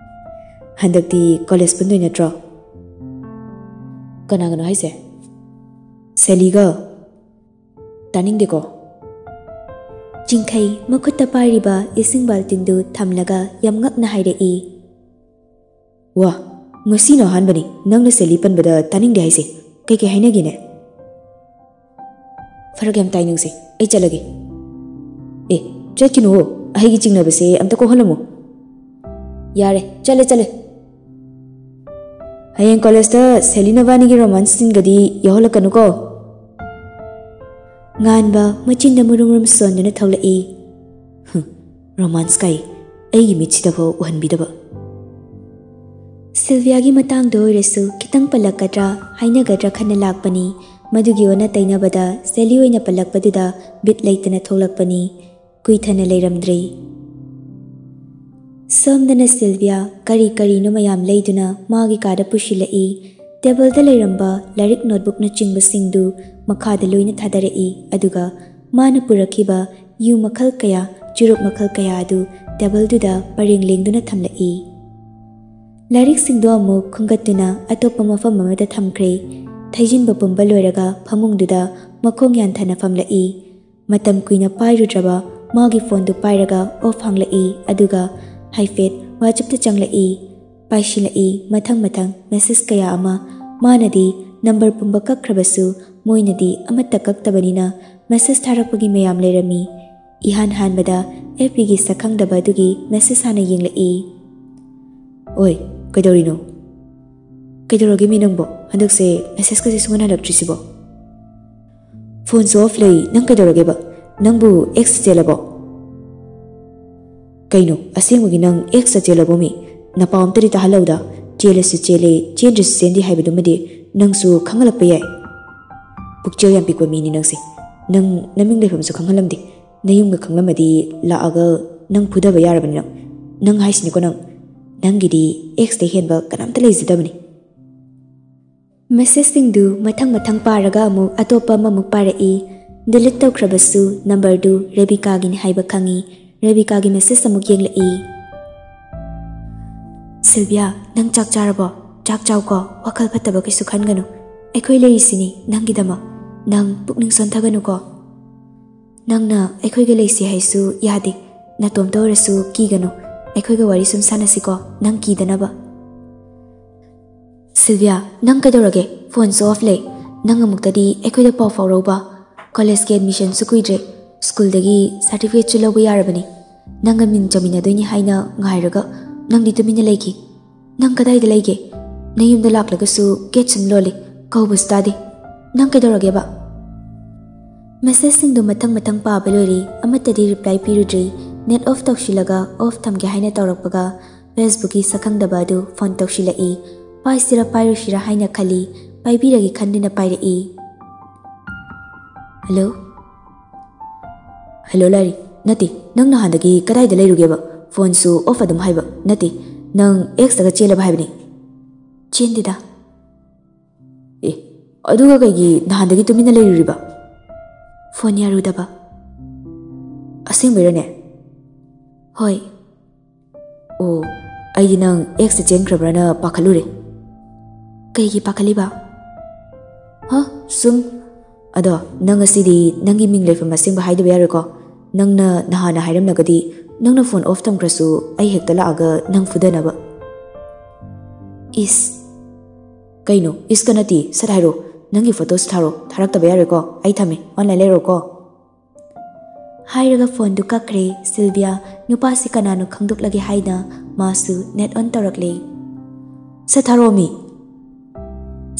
"ꯍꯟꯗꯛꯇꯤ ꯀꯣꯂꯦꯖ ꯄꯨꯟꯗꯣꯏ ꯅꯠꯇ꯭ꯔꯣ?" "ꯀꯅꯥꯒꯅꯣ ꯍꯥꯏꯁꯦ?" "ꯁꯦꯂꯤꯒ꯫" "ꯇꯥꯅꯤꯡꯗꯦꯀꯣ꯫" ꯆꯤꯡꯈꯩ ꯃꯈꯨꯠꯇ ꯄꯥꯏꯔꯤꯕ ꯏꯁꯤꯡ ꯕꯥꯜꯇꯤꯟꯗꯨ ꯊꯝꯂꯒ ꯌꯥꯝ ꯉꯛꯅ ꯍꯥꯏꯔꯛꯏ꯫ "ꯋꯥ, ꯉꯁꯤꯅ ꯑꯍꯥꯟꯕꯅꯤ ꯅꯪꯅ ꯁꯦꯂꯤ ꯄꯟꯕꯗ ꯇꯥꯅꯤꯡꯗꯦ ꯍꯥꯏꯁꯦ꯫ ꯀꯩꯀꯩ ꯍꯥꯏꯅꯒꯦꯅꯦ?" "ꯐꯔꯛ ꯌꯥꯝ ꯇꯥꯏ ꯅꯪꯁꯦ꯫ ꯑꯩ ꯆꯠꯂꯒꯦ꯫" "ꯑꯦ, ꯆꯠꯈꯤꯅꯨ꯫ ꯑꯩꯒꯤ ꯆꯤꯡꯅꯕꯁꯦ ꯑꯝꯇ ꯀꯣꯛꯍꯜꯂꯝꯃꯨ꯫" "ꯌꯥꯔꯦ, ꯆꯠꯂꯦ, ꯆꯠꯂꯦ꯫ ꯍꯌꯦꯡ ꯀꯣꯂꯦꯖꯇ ꯁꯦꯂꯤ ꯅꯕꯥꯅꯤꯒꯤ ꯔꯣꯃꯥꯟꯁ ꯁꯤꯟꯒꯗꯤ ꯌꯥꯎꯍꯜꯂꯛꯀꯅꯨꯀꯣ꯫" ꯉꯥꯟꯕ ꯃꯆꯤꯟꯗ ꯃꯨꯔꯨꯝ ꯃꯨꯔꯨꯝ ꯁꯣꯟꯗꯨꯅ ꯊꯣꯛꯂꯛꯏ꯫ "ꯍꯨꯝ, ꯔꯣꯃꯥꯟꯁ ꯀꯥꯏ, ꯑꯩꯒꯤ ꯃꯤꯠꯁꯤꯗꯐꯥꯎ ꯎꯍꯟꯕꯤꯗꯕ꯫" ꯁꯤꯜꯚꯤꯌꯥꯒꯤ ꯃꯇꯥꯡꯗ ꯑꯣꯏꯔꯁꯨ ꯈꯤꯇꯪ ꯄꯜꯂꯛꯀꯗ꯭ꯔꯥ ꯍꯥꯏꯅꯒꯗ꯭ꯔꯥ ꯈꯟꯅ ꯂꯥꯛꯄꯅꯤ꯫ ꯃꯗꯨꯒꯤ ꯑꯣꯟꯅ ꯇꯩꯅꯕꯗ ꯁꯦꯂꯤ ꯑꯣꯏꯅ ꯄꯜꯂꯛꯄꯗꯨꯗ ꯕꯤꯠ ꯂꯩꯇꯅ ꯊꯣꯛꯂꯛꯄꯅꯤ꯫ ꯀꯨꯏꯊꯅ ꯂꯩꯔꯝꯗ꯭ꯔꯦ꯫ ꯁꯣꯝꯗꯅ ꯁꯤꯜꯚꯤꯌꯥ ꯀꯔꯤ ꯀꯔꯤꯅꯣ ꯃꯌꯥꯝ ꯂꯩꯗꯨꯅ ꯃꯥꯒꯤ ꯀꯥꯗ ꯄꯨꯁꯤꯜꯂꯛꯏ꯫ ꯇꯦꯕꯜꯗ ꯂꯩꯔꯝꯕ ꯂꯥꯏꯔꯤꯛ, ꯅꯣꯠꯕꯨꯛꯅꯆꯤꯡꯕꯁꯤꯡꯗꯨ ꯃꯈꯥꯗ ꯂꯣꯏꯅ ꯊꯥꯗꯔꯛꯏ꯫ ꯑꯗꯨꯒ ꯃꯥꯅ ꯄꯨꯔꯛꯈꯤꯕ ꯌꯨ ꯃꯈꯜ ꯀꯌꯥ, ꯆꯨꯔꯨꯞ ꯃꯈꯜ ꯀꯌꯥ ꯑꯗꯨ ꯇꯦꯕꯜꯗꯨꯗ ꯄꯔꯦꯡ ꯂꯦꯡꯗꯨꯅ ꯊꯝꯂꯛꯏ꯫ ꯂꯥꯏꯔꯤꯛꯁꯤꯡꯗꯣ ꯑꯃꯨꯛ ꯈꯨꯝꯒꯠꯇꯨꯅ ꯑꯇꯣꯞꯄ ꯃꯐꯝ ꯑꯃꯗ ꯊꯝꯈ꯭ꯔꯦ꯫ ꯊꯩꯖꯤꯟꯕ ꯄꯨꯝꯕ ꯂꯣꯏꯔꯒ ꯐꯃꯨꯡꯗꯨꯗ ꯃꯈꯣꯡ ꯌꯥꯟꯊꯅ ꯐꯝꯂꯛꯏ꯫ ꯃꯇꯝ ꯀꯨꯏꯅ ꯄꯥꯏꯔꯨꯗ꯭ꯔꯕ ꯃꯥꯒꯤ ꯐꯣꯟꯗꯨ ꯄꯥꯏꯔꯒ ꯑꯣꯐ ꯍꯥꯡꯂꯛꯏ, ꯑꯗꯨꯒ ꯍꯥꯏꯐꯦꯠ WhatsApp-ꯇ ꯆꯪꯂꯛꯏ꯫ ꯄꯥꯏꯁꯤꯜꯂꯛꯏ ꯃꯊꯪ ꯃꯊꯪ ꯃꯦꯁꯦꯖ ꯀꯌꯥ ꯑꯃ꯫ ꯃꯥꯅꯗꯤ ꯅꯝꯕꯔ ꯄꯨꯝꯕ ꯀꯛꯈ꯭ꯔꯕꯁꯨ ꯃꯣꯏꯅꯗꯤ ꯑꯃꯠꯇ ꯀꯛꯇꯕꯅꯤꯅ ꯃꯦꯁꯦꯖ ꯊꯥꯔꯛꯄꯒꯤ ꯃꯌꯥꯝ ꯂꯩꯔꯝꯃꯤ꯫ ꯏꯍꯥꯟ ꯍꯥꯟꯕꯗ FB-ꯒꯤ ꯁꯛꯈꯪꯗꯕ ꯑꯗꯨꯒꯤ ꯃꯦꯁꯦꯖ ꯍꯥꯟꯅ ꯌꯦꯡꯂꯛꯏ꯫ "ꯑꯣꯏ, ꯀꯩꯗꯧꯔꯤꯅꯣ? ꯀꯩꯗꯧꯔꯒꯦ ꯃꯤ ꯅꯪꯕꯣ? ꯍꯟꯗꯛꯁꯦ ꯃꯦꯁꯦꯖꯀꯁꯦ ꯁꯨꯡꯍꯟ ꯍꯜꯂꯛꯇ꯭ꯔꯤꯁꯤꯕꯣ?" "ꯐꯣꯟꯁꯨ ꯑꯣꯐ ꯂꯩ, ꯅꯪ ꯀꯩꯗꯧꯔꯒꯦꯕ?" ꯅꯪꯕꯨ ꯑꯦꯛꯁ ꯆꯦꯜꯂꯕꯣ? ꯀꯩꯅꯣ, ꯑꯁꯦꯡꯕꯒꯤ ꯅꯪ ꯑꯦꯛꯁꯇ ꯆꯦꯜꯂꯕꯣꯃꯤ? ꯅꯄꯥꯎ ꯑꯝꯇꯗꯤ ꯇꯥꯍꯜꯂꯧꯗ꯫ ꯆꯦꯜꯂꯁꯨ ꯆꯦꯜꯂꯦ, ꯆꯦꯟꯗ꯭ꯔꯁꯨ ꯆꯦꯟꯗꯦ ꯍꯥꯏꯕꯗꯨꯃꯗꯤ ꯅꯪꯁꯨ ꯈꯪꯍꯜꯂꯛꯄ ꯌꯥꯏ꯫ ꯄꯨꯛꯆꯦꯜ ꯌꯥꯝ ꯄꯤꯛꯄ ꯃꯤꯅꯤ ꯅꯪꯁꯦ꯫ ꯅꯪ ꯅꯃꯤꯡ ꯂꯩꯐꯝꯁꯨ ꯈꯪꯍꯜꯂꯝꯗꯦ꯫ ꯅꯌꯨꯝꯒ ꯈꯪꯂꯝꯃꯗꯤ ꯂꯥꯛꯑꯒ ꯅꯪ ꯐꯨꯗꯕ ꯌꯥꯔꯕꯅꯤ ꯅꯪ꯫ ꯅꯪ ꯍꯥꯏꯁꯤꯅꯤꯀꯣ ꯅꯪ꯫ ꯅꯪꯒꯤꯗꯤ ꯑꯦꯛꯁꯇ ꯍꯦꯟꯕ ꯀꯅꯥꯝꯇ ꯂꯩꯖꯗꯕꯅꯤ꯫ ꯃꯦꯁꯦꯖꯁꯤꯡꯗꯨ ꯃꯊꯪ ꯃꯊꯪ ꯄꯥꯔꯒ ꯑꯃꯨꯛ ꯑꯇꯣꯞꯄ ꯑꯃꯃꯨꯛ ꯄꯥꯔꯛꯏ꯫ ꯗꯤꯂꯤꯠ ꯇꯧꯈ꯭ꯔꯕꯁꯨ ꯅꯝꯕꯔꯗꯨ ꯔꯦꯕꯤꯀꯥꯒꯤꯅꯤ ꯍꯥꯏꯕ ꯈꯪꯏ꯫ ꯔꯦꯕꯤꯀꯥꯒꯤ ꯃꯦꯁꯦꯖ ꯑꯃꯨꯛ ꯌꯦꯡꯂꯛꯏ꯫ "ꯁꯤꯜꯚꯤꯌꯥ, ꯅꯪ ꯆꯥꯛ ꯆꯥꯔꯕꯣ? ꯆꯥꯛ ꯆꯥꯎꯀꯣ, ꯋꯥꯈꯜ ꯐꯠꯇꯕ ꯀꯩꯁꯨ ꯈꯟꯒꯅꯨ꯫ ꯑꯩꯈꯣꯏ ꯂꯩꯔꯤꯁꯤꯅꯤ ꯅꯪꯒꯤꯗꯃꯛ꯫ ꯅꯪ ꯄꯨꯛꯅꯤꯡ ꯁꯣꯟꯊꯒꯅꯨꯀꯣ꯫ ꯅꯪꯅ ꯑꯩꯈꯣꯏꯒ ꯂꯩꯁꯤ ꯍꯥꯏꯁꯨ ꯌꯥꯗꯦ꯫ ꯅꯇꯣꯝꯇ ꯑꯣꯏꯔꯁꯨ ꯀꯤꯒꯅꯨ꯫ ꯑꯩꯈꯣꯏꯒ ꯋꯥꯔꯤ ꯁꯨꯝ ꯁꯥꯟꯅꯁꯤꯀꯣ, ꯅꯪ ꯀꯤꯗꯅꯕ꯫" "ꯁꯤꯜꯚꯤꯌꯥ, ꯅꯪ ꯀꯩꯗꯧꯔꯒꯦ? ꯐꯣꯟꯁꯨ ꯑꯣꯐ ꯂꯩ꯫ ꯅꯪ ꯑꯃꯨꯛꯇꯗꯤ ꯑꯩꯈꯣꯏꯗ ꯄꯥꯎ ꯐꯥꯎꯔꯧꯕ꯫ ꯀꯣꯂꯦꯖꯀꯤ ꯑꯦꯗꯃꯤꯁꯟꯁꯨ ꯀꯨꯏꯗ꯭ꯔꯦ꯫ ꯁ꯭ꯀꯨꯜꯗꯒꯤ ꯁꯥꯔꯇꯤꯐꯤꯀꯦꯠꯁꯨ ꯂꯧꯕ ꯌꯥꯔꯕꯅꯤ꯫ ꯅꯪꯒ ꯃꯤꯡ ꯆꯟꯃꯤꯟꯅꯗꯣꯏꯅꯤ ꯍꯥꯏꯅ ꯉꯥꯏꯔꯒ ꯅꯪꯗꯤ ꯇꯨꯃꯤꯟꯅ ꯂꯩꯈꯤ꯫ ꯅꯪ ꯀꯗꯥꯏꯗ ꯂꯩꯒꯦ? ꯅꯌꯨꯝꯗ ꯂꯥꯛꯂꯒꯁꯨ ꯒꯦꯠ ꯁꯨꯝ ꯂꯣꯜꯂꯤ, ꯀꯧꯕꯁꯨ ꯇꯥꯗꯦ꯫ ꯅꯪ ꯀꯩꯗꯧꯔꯒꯦꯕ?" ꯃꯦꯁꯦꯖꯁꯤꯡꯗꯨ ꯃꯊꯪ ꯃꯊꯪ ꯄꯥꯕ ꯂꯣꯏꯔꯦ, ꯑꯃꯠꯇꯗꯤ ꯔꯤꯄ꯭ꯂꯥꯏ ꯄꯤꯔꯨꯗ꯭ꯔꯤ꯫ ꯅꯦꯠ ꯑꯣꯐ ꯇꯧꯁꯤꯜꯂꯒ ꯑꯣꯐ ꯊꯝꯒꯦ ꯍꯥꯏꯅ ꯇꯧꯔꯛꯄꯒ ꯐꯦꯁꯕꯨꯛꯀꯤ ꯁꯛꯈꯪꯗꯕ ꯑꯗꯨ ꯐꯣꯟ ꯇꯧꯁꯤꯜꯂꯛꯏ꯫ ꯄꯥꯏꯁꯤꯔ ꯄꯥꯏꯔꯣꯏꯁꯤꯔ ꯍꯥꯏꯅ ꯈꯜꯂꯤ꯫ ꯄꯥꯏꯕꯤꯔꯒꯦ ꯈꯟꯗꯨꯅ ꯄꯥꯏꯔꯛꯏ꯫ "ꯍꯜꯂꯣ?" "ꯍꯜꯂꯣ ꯂꯥꯏꯔꯤ꯫ ꯅꯠꯇꯦ, ꯅꯪ ꯅꯍꯥꯟꯗꯒꯤ ꯀꯗꯥꯏꯗ ꯂꯩꯔꯨꯒꯦꯕ? ꯐꯣꯟꯁꯨ ꯑꯣꯐ ꯑꯗꯨꯝ ꯍꯥꯏꯕ꯫ ꯅꯠꯇꯦ, ꯅꯪ ꯑꯦꯛꯁꯇꯒ ꯆꯦꯜꯂꯕ ꯍꯥꯏꯕꯅꯤ?" "ꯆꯦꯟꯗꯦꯗ꯫" "ꯑꯦ, ꯑꯗꯨꯒ ꯀꯩꯒꯤ ꯅꯍꯥꯟꯗꯒꯤ ꯇꯨꯃꯤꯟꯅ ꯂꯩꯔꯨꯔꯤꯕ?" "ꯐꯣꯟ ꯌꯥꯔꯨꯗꯕ꯫" "ꯑꯁꯦꯡꯕꯩꯔꯅꯦ?" "ꯍꯣꯏ꯫" "ꯑꯣ, ꯑꯩꯗꯤ ꯅꯪ ꯑꯦꯛꯁꯇ ꯆꯦꯟꯈ꯭ꯔꯕ꯭ꯔꯅ ꯄꯥꯈꯠꯂꯨꯔꯦ꯫" "ꯀꯩꯒꯤ ꯄꯥꯈꯠꯂꯤꯕ?" "ꯍ, ꯁꯨꯝ꯫ ꯑꯗꯣ ꯅꯪ ꯉꯁꯤꯗꯤ ꯅꯪꯒꯤ ꯃꯤꯡ ꯂꯩꯐꯝ ꯑꯁꯦꯡꯕ ꯍꯥꯏꯗꯕ ꯌꯥꯔꯣꯏꯀꯣ꯫ ꯅꯪꯅ ꯅꯍꯥꯟꯅ ꯍꯥꯏꯔꯝꯂꯒꯗꯤ ꯅꯪꯅ ꯐꯣꯟ ꯑꯣꯐ ꯊꯝꯈ꯭ꯔꯁꯨ ꯑꯩ ꯍꯦꯛꯇ ꯂꯥꯛꯑꯒ ꯅꯪ ꯐꯨꯗꯅꯕ꯫" "ꯏꯁ꯫" "ꯀꯩꯅꯣ ꯏꯁꯀ ꯅꯠꯇꯦ, ꯁꯠ ꯍꯥꯏꯔꯣ꯫ ꯅꯪꯒꯤ ꯐꯣꯇꯣꯁꯨ ꯊꯥꯔꯣ, ꯊꯥꯔꯛꯇꯕ ꯌꯥꯔꯣꯏꯀꯣ꯫ ꯑꯩ ꯊꯝꯃꯦ, ꯑꯣꯟꯂꯥꯏꯟ ꯂꯩꯔꯣꯀꯣ꯫" ꯍꯥꯏꯔꯒ ꯐꯣꯟꯗꯨ ꯀꯛꯈ꯭ꯔꯦ꯫ ꯁꯤꯜꯚꯤꯌꯥ ꯅꯨꯄꯥꯁꯤ ꯀꯅꯥꯅꯣ ꯈꯪꯗꯣꯛꯂꯒꯦ ꯍꯥꯏꯅ ꯃꯥꯁꯨ ꯅꯦꯠ ꯑꯣꯟ ꯇꯧꯔꯛꯂꯦ꯫ "ꯁꯠ ꯊꯥꯔꯛꯑꯣ ꯃꯤ꯫"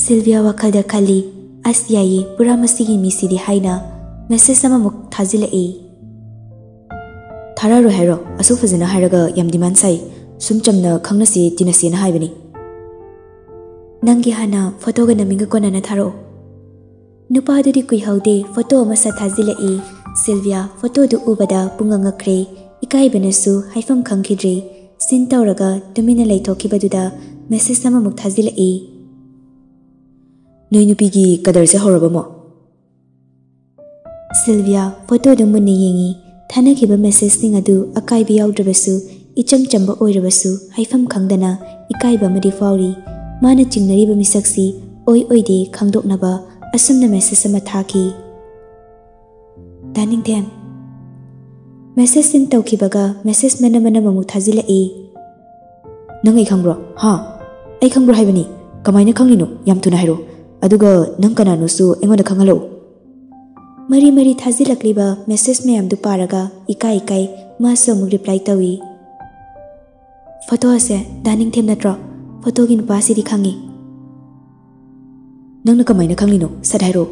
ꯁꯤꯜꯚꯤꯌꯥ ꯋꯥꯈꯜꯗ ꯈꯜꯂꯤ, "ꯑꯁ ꯌꯥꯏꯌꯦ, ꯄꯨꯔꯥ ꯃꯁꯤꯒꯤ ꯃꯤꯁꯤꯗꯤ" ꯍꯥꯏꯅ꯫ ꯃꯦꯁꯦꯖ ꯑꯃꯃꯨꯛ ꯊꯥꯖꯤꯜꯂꯛꯏ꯫ "ꯊꯥꯔꯛꯑꯔꯣꯏ ꯍꯥꯏꯔꯣ? ꯑꯁꯨꯛ ꯐꯖꯅ ꯍꯥꯏꯔꯒ ꯌꯥꯝ ꯗꯤꯃꯥꯟ ꯁꯥꯏ꯫ ꯁꯨꯝ ꯆꯝꯅ ꯈꯪꯅꯁꯤ, ꯇꯤꯟꯅꯁꯦꯅ ꯍꯥꯏꯕꯅꯤ꯫ ꯅꯪꯒꯤ ꯍꯥꯟꯅ ꯐꯣꯇꯣꯒ ꯅꯃꯤꯡꯒ ꯀꯣꯟꯅꯅ ꯊꯥꯔꯛꯑꯣ꯫" ꯅꯨꯄꯥꯗꯨꯗꯤ ꯀꯨꯏꯍꯧꯗꯦ, ꯐꯣꯇꯣ ꯑꯃ ꯁꯠ ꯊꯥꯖꯤꯜꯂꯛꯏ꯫ ꯁꯤꯜꯚꯤꯌꯥ ꯐꯣꯇꯣꯗꯨ ꯎꯕꯗ ꯄꯨꯡꯉꯛ ꯉꯛꯈ꯭ꯔꯦ꯫ ꯏꯀꯥꯏꯕꯅꯁꯨ ꯍꯥꯏꯐꯝ ꯈꯪꯈꯤꯗ꯭ꯔꯦ꯫ ꯁꯤꯟ ꯇꯧꯔꯒ ꯇꯨꯃꯤꯟꯅ ꯂꯩꯊꯣꯛꯈꯤꯕꯗꯨꯗ ꯃꯦꯁꯦꯖ ꯑꯃꯃꯨꯛ ꯊꯥꯖꯤꯜꯂꯛꯏ꯫ "ꯅꯣꯏ ꯅꯨꯄꯤꯒꯤ ꯀꯗꯔꯁꯦ ꯍꯧꯔꯕꯃꯣ?" ꯁꯤꯜꯚꯤꯌꯥ ꯐꯣꯇꯣꯗꯨ ꯃꯨꯟꯅ ꯌꯦꯡꯉꯤ꯫ ꯊꯥꯅꯈꯤꯕ ꯃꯦꯁꯦꯖꯁꯤꯡ ꯑꯗꯨ ꯑꯀꯥꯏꯕ ꯌꯥꯎꯗ꯭ꯔꯕꯁꯨ, ꯏꯆꯝ ꯆꯝꯕ ꯑꯣꯏꯔꯕꯁꯨ, ꯍꯥꯏꯐꯝ ꯈꯪꯗꯅ ꯏꯀꯥꯏꯕ ꯑꯃꯗꯤ ꯐꯥꯎꯔꯤ꯫ ꯃꯥꯅ ꯆꯤꯡꯅꯔꯤꯕ ꯃꯤꯁꯛꯁꯤ ꯑꯣꯏ ꯑꯣꯏꯗꯦ ꯈꯪꯗꯣꯛꯅꯕ ꯑꯁꯨꯝꯅ ꯃꯦꯁꯦꯖ ꯑꯃ ꯊꯥꯈꯤ꯫ "ꯗꯥ ꯅꯤꯡꯊꯦꯝ꯫" ꯃꯦꯁꯦꯖ ꯁꯤꯟ ꯇꯧꯈꯤꯕꯒ ꯃꯦꯁꯦꯖ ꯃꯅꯝ ꯃꯅꯝ ꯑꯃꯨꯛ ꯊꯥꯖꯤꯜꯂꯛꯏ꯫ "ꯅꯪ ꯑꯩ ꯈꯪꯕ꯭ꯔꯣ? ꯍꯥ? ꯑꯩ ꯈꯪꯕ꯭ꯔꯣ ꯍꯥꯏꯕꯅꯤ꯫ ꯀꯃꯥꯏꯅ ꯈꯪꯂꯤꯅꯣ? ꯌꯥꯝ ꯊꯨꯅ ꯍꯥꯏꯔꯛꯑꯣ꯫ ꯑꯗꯨꯒ ꯅꯪ ꯀꯅꯥꯅꯣꯁꯨ ꯑꯩꯉꯣꯟꯗ ꯈꯪꯍꯜꯂꯛꯎ꯫" ꯃꯔꯤ ꯃꯔꯤ ꯊꯥꯖꯤꯜꯂꯛꯂꯤꯕ ꯃꯦꯁꯦꯖ ꯃꯌꯥꯝꯗꯨ ꯄꯥꯔꯒ ꯏꯀꯥꯏ ꯏꯀꯥꯏ ꯃꯥꯁꯨ ꯑꯃꯨꯛ ꯔꯤꯄ꯭ꯂꯥꯏ ꯇꯧꯏ꯫ "ꯐꯣꯇꯣ ꯑꯁꯦ ꯗꯥ ꯅꯤꯡꯊꯦꯝ ꯅꯠꯇ꯭ꯔꯣ? ꯐꯣꯇꯣꯒꯤ ꯅꯨꯄꯥꯁꯤꯗꯤ ꯈꯪꯉꯤ꯫" "ꯅꯪꯅ ꯀꯃꯥꯏꯅ ꯈꯪꯂꯤꯅꯣ? ꯁꯠ ꯍꯥꯏꯔꯛꯑꯣ꯫"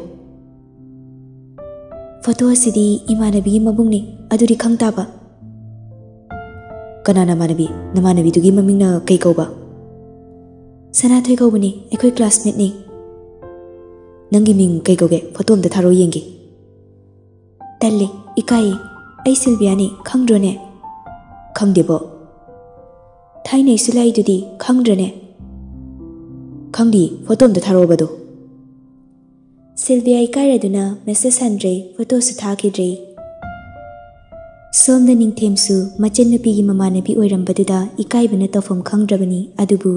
"ꯐꯣꯇꯣ ꯑꯁꯤꯗꯤ ꯏꯃꯥꯟꯅꯕꯤꯒꯤ ꯃꯕꯨꯡꯅꯤ, ꯑꯗꯨꯗꯤ ꯈꯪ ꯇꯥꯕ꯫" "ꯀꯅꯥ ꯅꯃꯥꯟꯅꯕꯤ? ꯅꯃꯥꯟꯅꯕꯤꯗꯨꯒꯤ ꯃꯃꯤꯡꯅ ꯀꯩ ꯀꯧꯕ?" "ꯁꯅꯥꯊꯣꯏ ꯀꯧꯕꯅꯤ, ꯑꯩꯈꯣꯏ ꯀ꯭ꯂꯥꯁꯃꯦꯠꯅꯤ꯫" "ꯅꯪꯒꯤ ꯃꯤꯡ ꯀꯩ ꯀꯧꯒꯦ? ꯐꯣꯇꯣ ꯑꯝꯇ ꯊꯥꯔꯛꯑꯣ ꯌꯦꯡꯒꯦ꯫" "ꯇꯜꯂꯦ, ꯏꯀꯥꯏꯌꯦ꯫ ꯑꯩ ꯁꯤꯜꯚꯤꯌꯥꯅꯤ, ꯈꯪꯗ꯭ꯔꯣꯅꯦ?" "ꯈꯪꯗꯦꯕꯣ꯫" "ꯊꯥꯏꯅꯩ ꯁꯨꯂꯥꯏꯗꯨꯗꯤ ꯈꯪꯗ꯭ꯔꯅꯦ?" "ꯈꯪꯗꯦ, ꯐꯣꯇꯣ ꯑꯝꯇ ꯊꯥꯔꯛꯑꯣꯕꯗꯣ꯫" Sylvia ꯏꯀꯥꯏꯔꯗꯨꯅ message ꯍꯟꯗ꯭ꯔꯦ, ꯐꯣꯇꯣꯁꯨ ꯊꯥꯈꯤꯗ꯭ꯔꯦ꯫ ꯁꯣꯝꯗ ꯅꯤꯡꯊꯦꯝꯁꯨ ꯃꯆꯟꯅꯨꯄꯤꯒꯤ ꯃꯃꯥꯟꯅꯕꯤ ꯑꯣꯏꯔꯝꯕꯗꯨꯗ ꯏꯀꯥꯏꯕꯅ ꯇꯧꯐꯝ ꯈꯪꯗ꯭ꯔꯕꯅꯤ꯫ ꯑꯗꯨꯕꯨ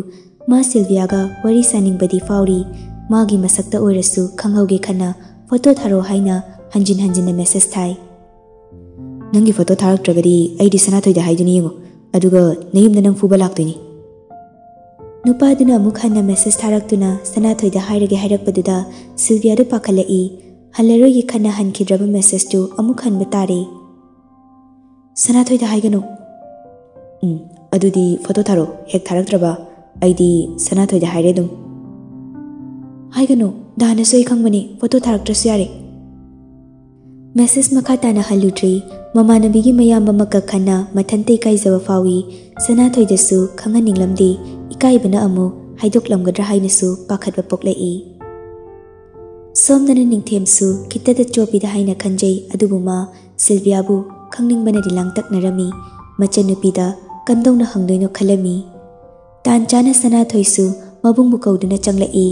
ꯃꯥ ꯁꯤꯜꯚꯤꯌꯥꯒ ꯋꯥꯔꯤ ꯁꯥꯅꯤꯡꯕꯗꯤ ꯐꯥꯎꯔꯤ꯫ ꯃꯥꯒꯤ ꯃꯁꯛꯇ ꯑꯣꯏꯔꯁꯨ ꯈꯪꯍꯧꯒꯦ ꯈꯟꯅ ꯐꯣꯇꯣ ꯊꯥꯔꯛꯑꯣ ꯍꯥꯏꯅ ꯍꯟꯖꯤꯟ ꯍꯟꯖꯤꯟꯅ ꯃꯦꯁꯦꯖ ꯊꯥꯏ꯫ "ꯅꯪꯒꯤ ꯐꯣꯇꯣ ꯊꯥꯔꯛꯇ꯭ꯔꯒꯗꯤ ꯑꯩꯗꯤ ꯁꯅꯥꯊꯣꯏꯗ ꯍꯥꯏꯗꯨꯅꯤ ꯌꯦꯡꯉꯨ, ꯑꯗꯨꯒ ꯅꯌꯨꯝꯗ ꯅꯪ ꯐꯨꯕ ꯂꯥꯛꯇꯣꯏꯅꯤ꯫" ꯅꯨꯄꯥꯗꯨꯅ ꯑꯃꯨꯛ ꯍꯟꯅ ꯃꯦꯁꯦꯖ ꯊꯥꯔꯛꯇꯨꯅ ꯁꯅꯥꯊꯣꯏꯗ ꯍꯥꯏꯔꯒꯦ ꯍꯥꯏꯔꯛꯄꯗꯨꯗ ꯁꯤꯜꯚꯤꯌꯥꯗꯨ ꯄꯥꯈꯠꯂꯛꯏ꯫ ꯍꯜꯂꯔꯣꯏꯒꯦ ꯈꯟꯅ ꯍꯟꯈꯤꯗ꯭ꯔꯕ ꯃꯦꯁꯦꯖꯇꯨ ꯑꯃꯨꯛ ꯍꯟꯕ ꯇꯥꯔꯦ꯫ "ꯁꯅꯥꯊꯣꯏꯗ ꯍꯥꯏꯒꯅꯨ꯫" "ꯎꯝ, ꯑꯗꯨꯗꯤ ꯐꯣꯇꯣ ꯊꯥꯔꯛꯑꯣ, ꯍꯦꯛ ꯊꯥꯔꯛꯇ꯭ꯔꯕ ꯑꯩꯗꯤ ꯁꯅꯥꯊꯣꯏꯗ ꯍꯥꯏꯔꯦ ꯑꯗꯨꯝ꯫" "ꯍꯥꯏꯒꯅꯨ, ꯗꯥꯅꯁꯨ ꯑꯩ ꯈꯪꯕꯅꯤ, ꯐꯣꯇꯣ ꯊꯥꯔꯛꯇ꯭ꯔꯁꯨ ꯌꯥꯔꯦ꯫" ꯃꯦꯁꯦꯖ ꯃꯈꯥ ꯇꯥꯅ ꯍꯜꯂꯨꯗ꯭ꯔꯤ꯫ ꯃꯃꯥꯟꯅꯕꯤꯒꯤ ꯃꯌꯥꯝꯕ ꯃꯀꯛ ꯈꯟꯅ ꯃꯊꯟꯇ ꯏꯀꯥꯏꯖꯕ ꯐꯥꯎꯏ꯫ ꯁꯅꯥꯊꯣꯏꯗꯁꯨ ꯈꯪꯍꯟꯅꯤꯡꯂꯝꯗꯦ, ꯏꯀꯥꯏꯕꯅ ꯑꯃꯨꯛ ꯍꯥꯏꯗꯣꯛꯂꯝꯒꯗ꯭ꯔꯥ ꯍꯥꯏꯅꯁꯨ ꯄꯥꯈꯠꯄ ꯄꯣꯛꯂꯛꯏ꯫ ꯁꯣꯝꯗꯅ ꯅꯤꯡꯊꯦꯝꯁꯨ ꯈꯤꯇꯗ ꯆꯣꯞꯄꯤꯗ ꯍꯥꯏꯅ ꯈꯟꯖꯩ, ꯑꯗꯨꯕꯨ ꯃꯥ ꯁꯤꯜꯚꯤꯌꯥꯕꯨ ꯈꯪꯅꯤꯡꯕꯅꯗꯤ ꯂꯥꯡꯇꯛꯅꯔꯝꯃꯤ꯫ ꯃꯆꯟꯅꯨꯄꯤꯗ ꯀꯝꯗꯧꯅ ꯍꯪꯗꯣꯏꯅꯣ ꯈꯜꯂꯝꯃꯤ꯫ ꯇꯥꯟ ꯆꯥꯅ ꯁꯅꯥꯊꯣꯏꯁꯨ ꯃꯕꯨꯡꯕꯨ ꯀꯧꯗꯨꯅ ꯆꯪꯂꯛꯏ꯫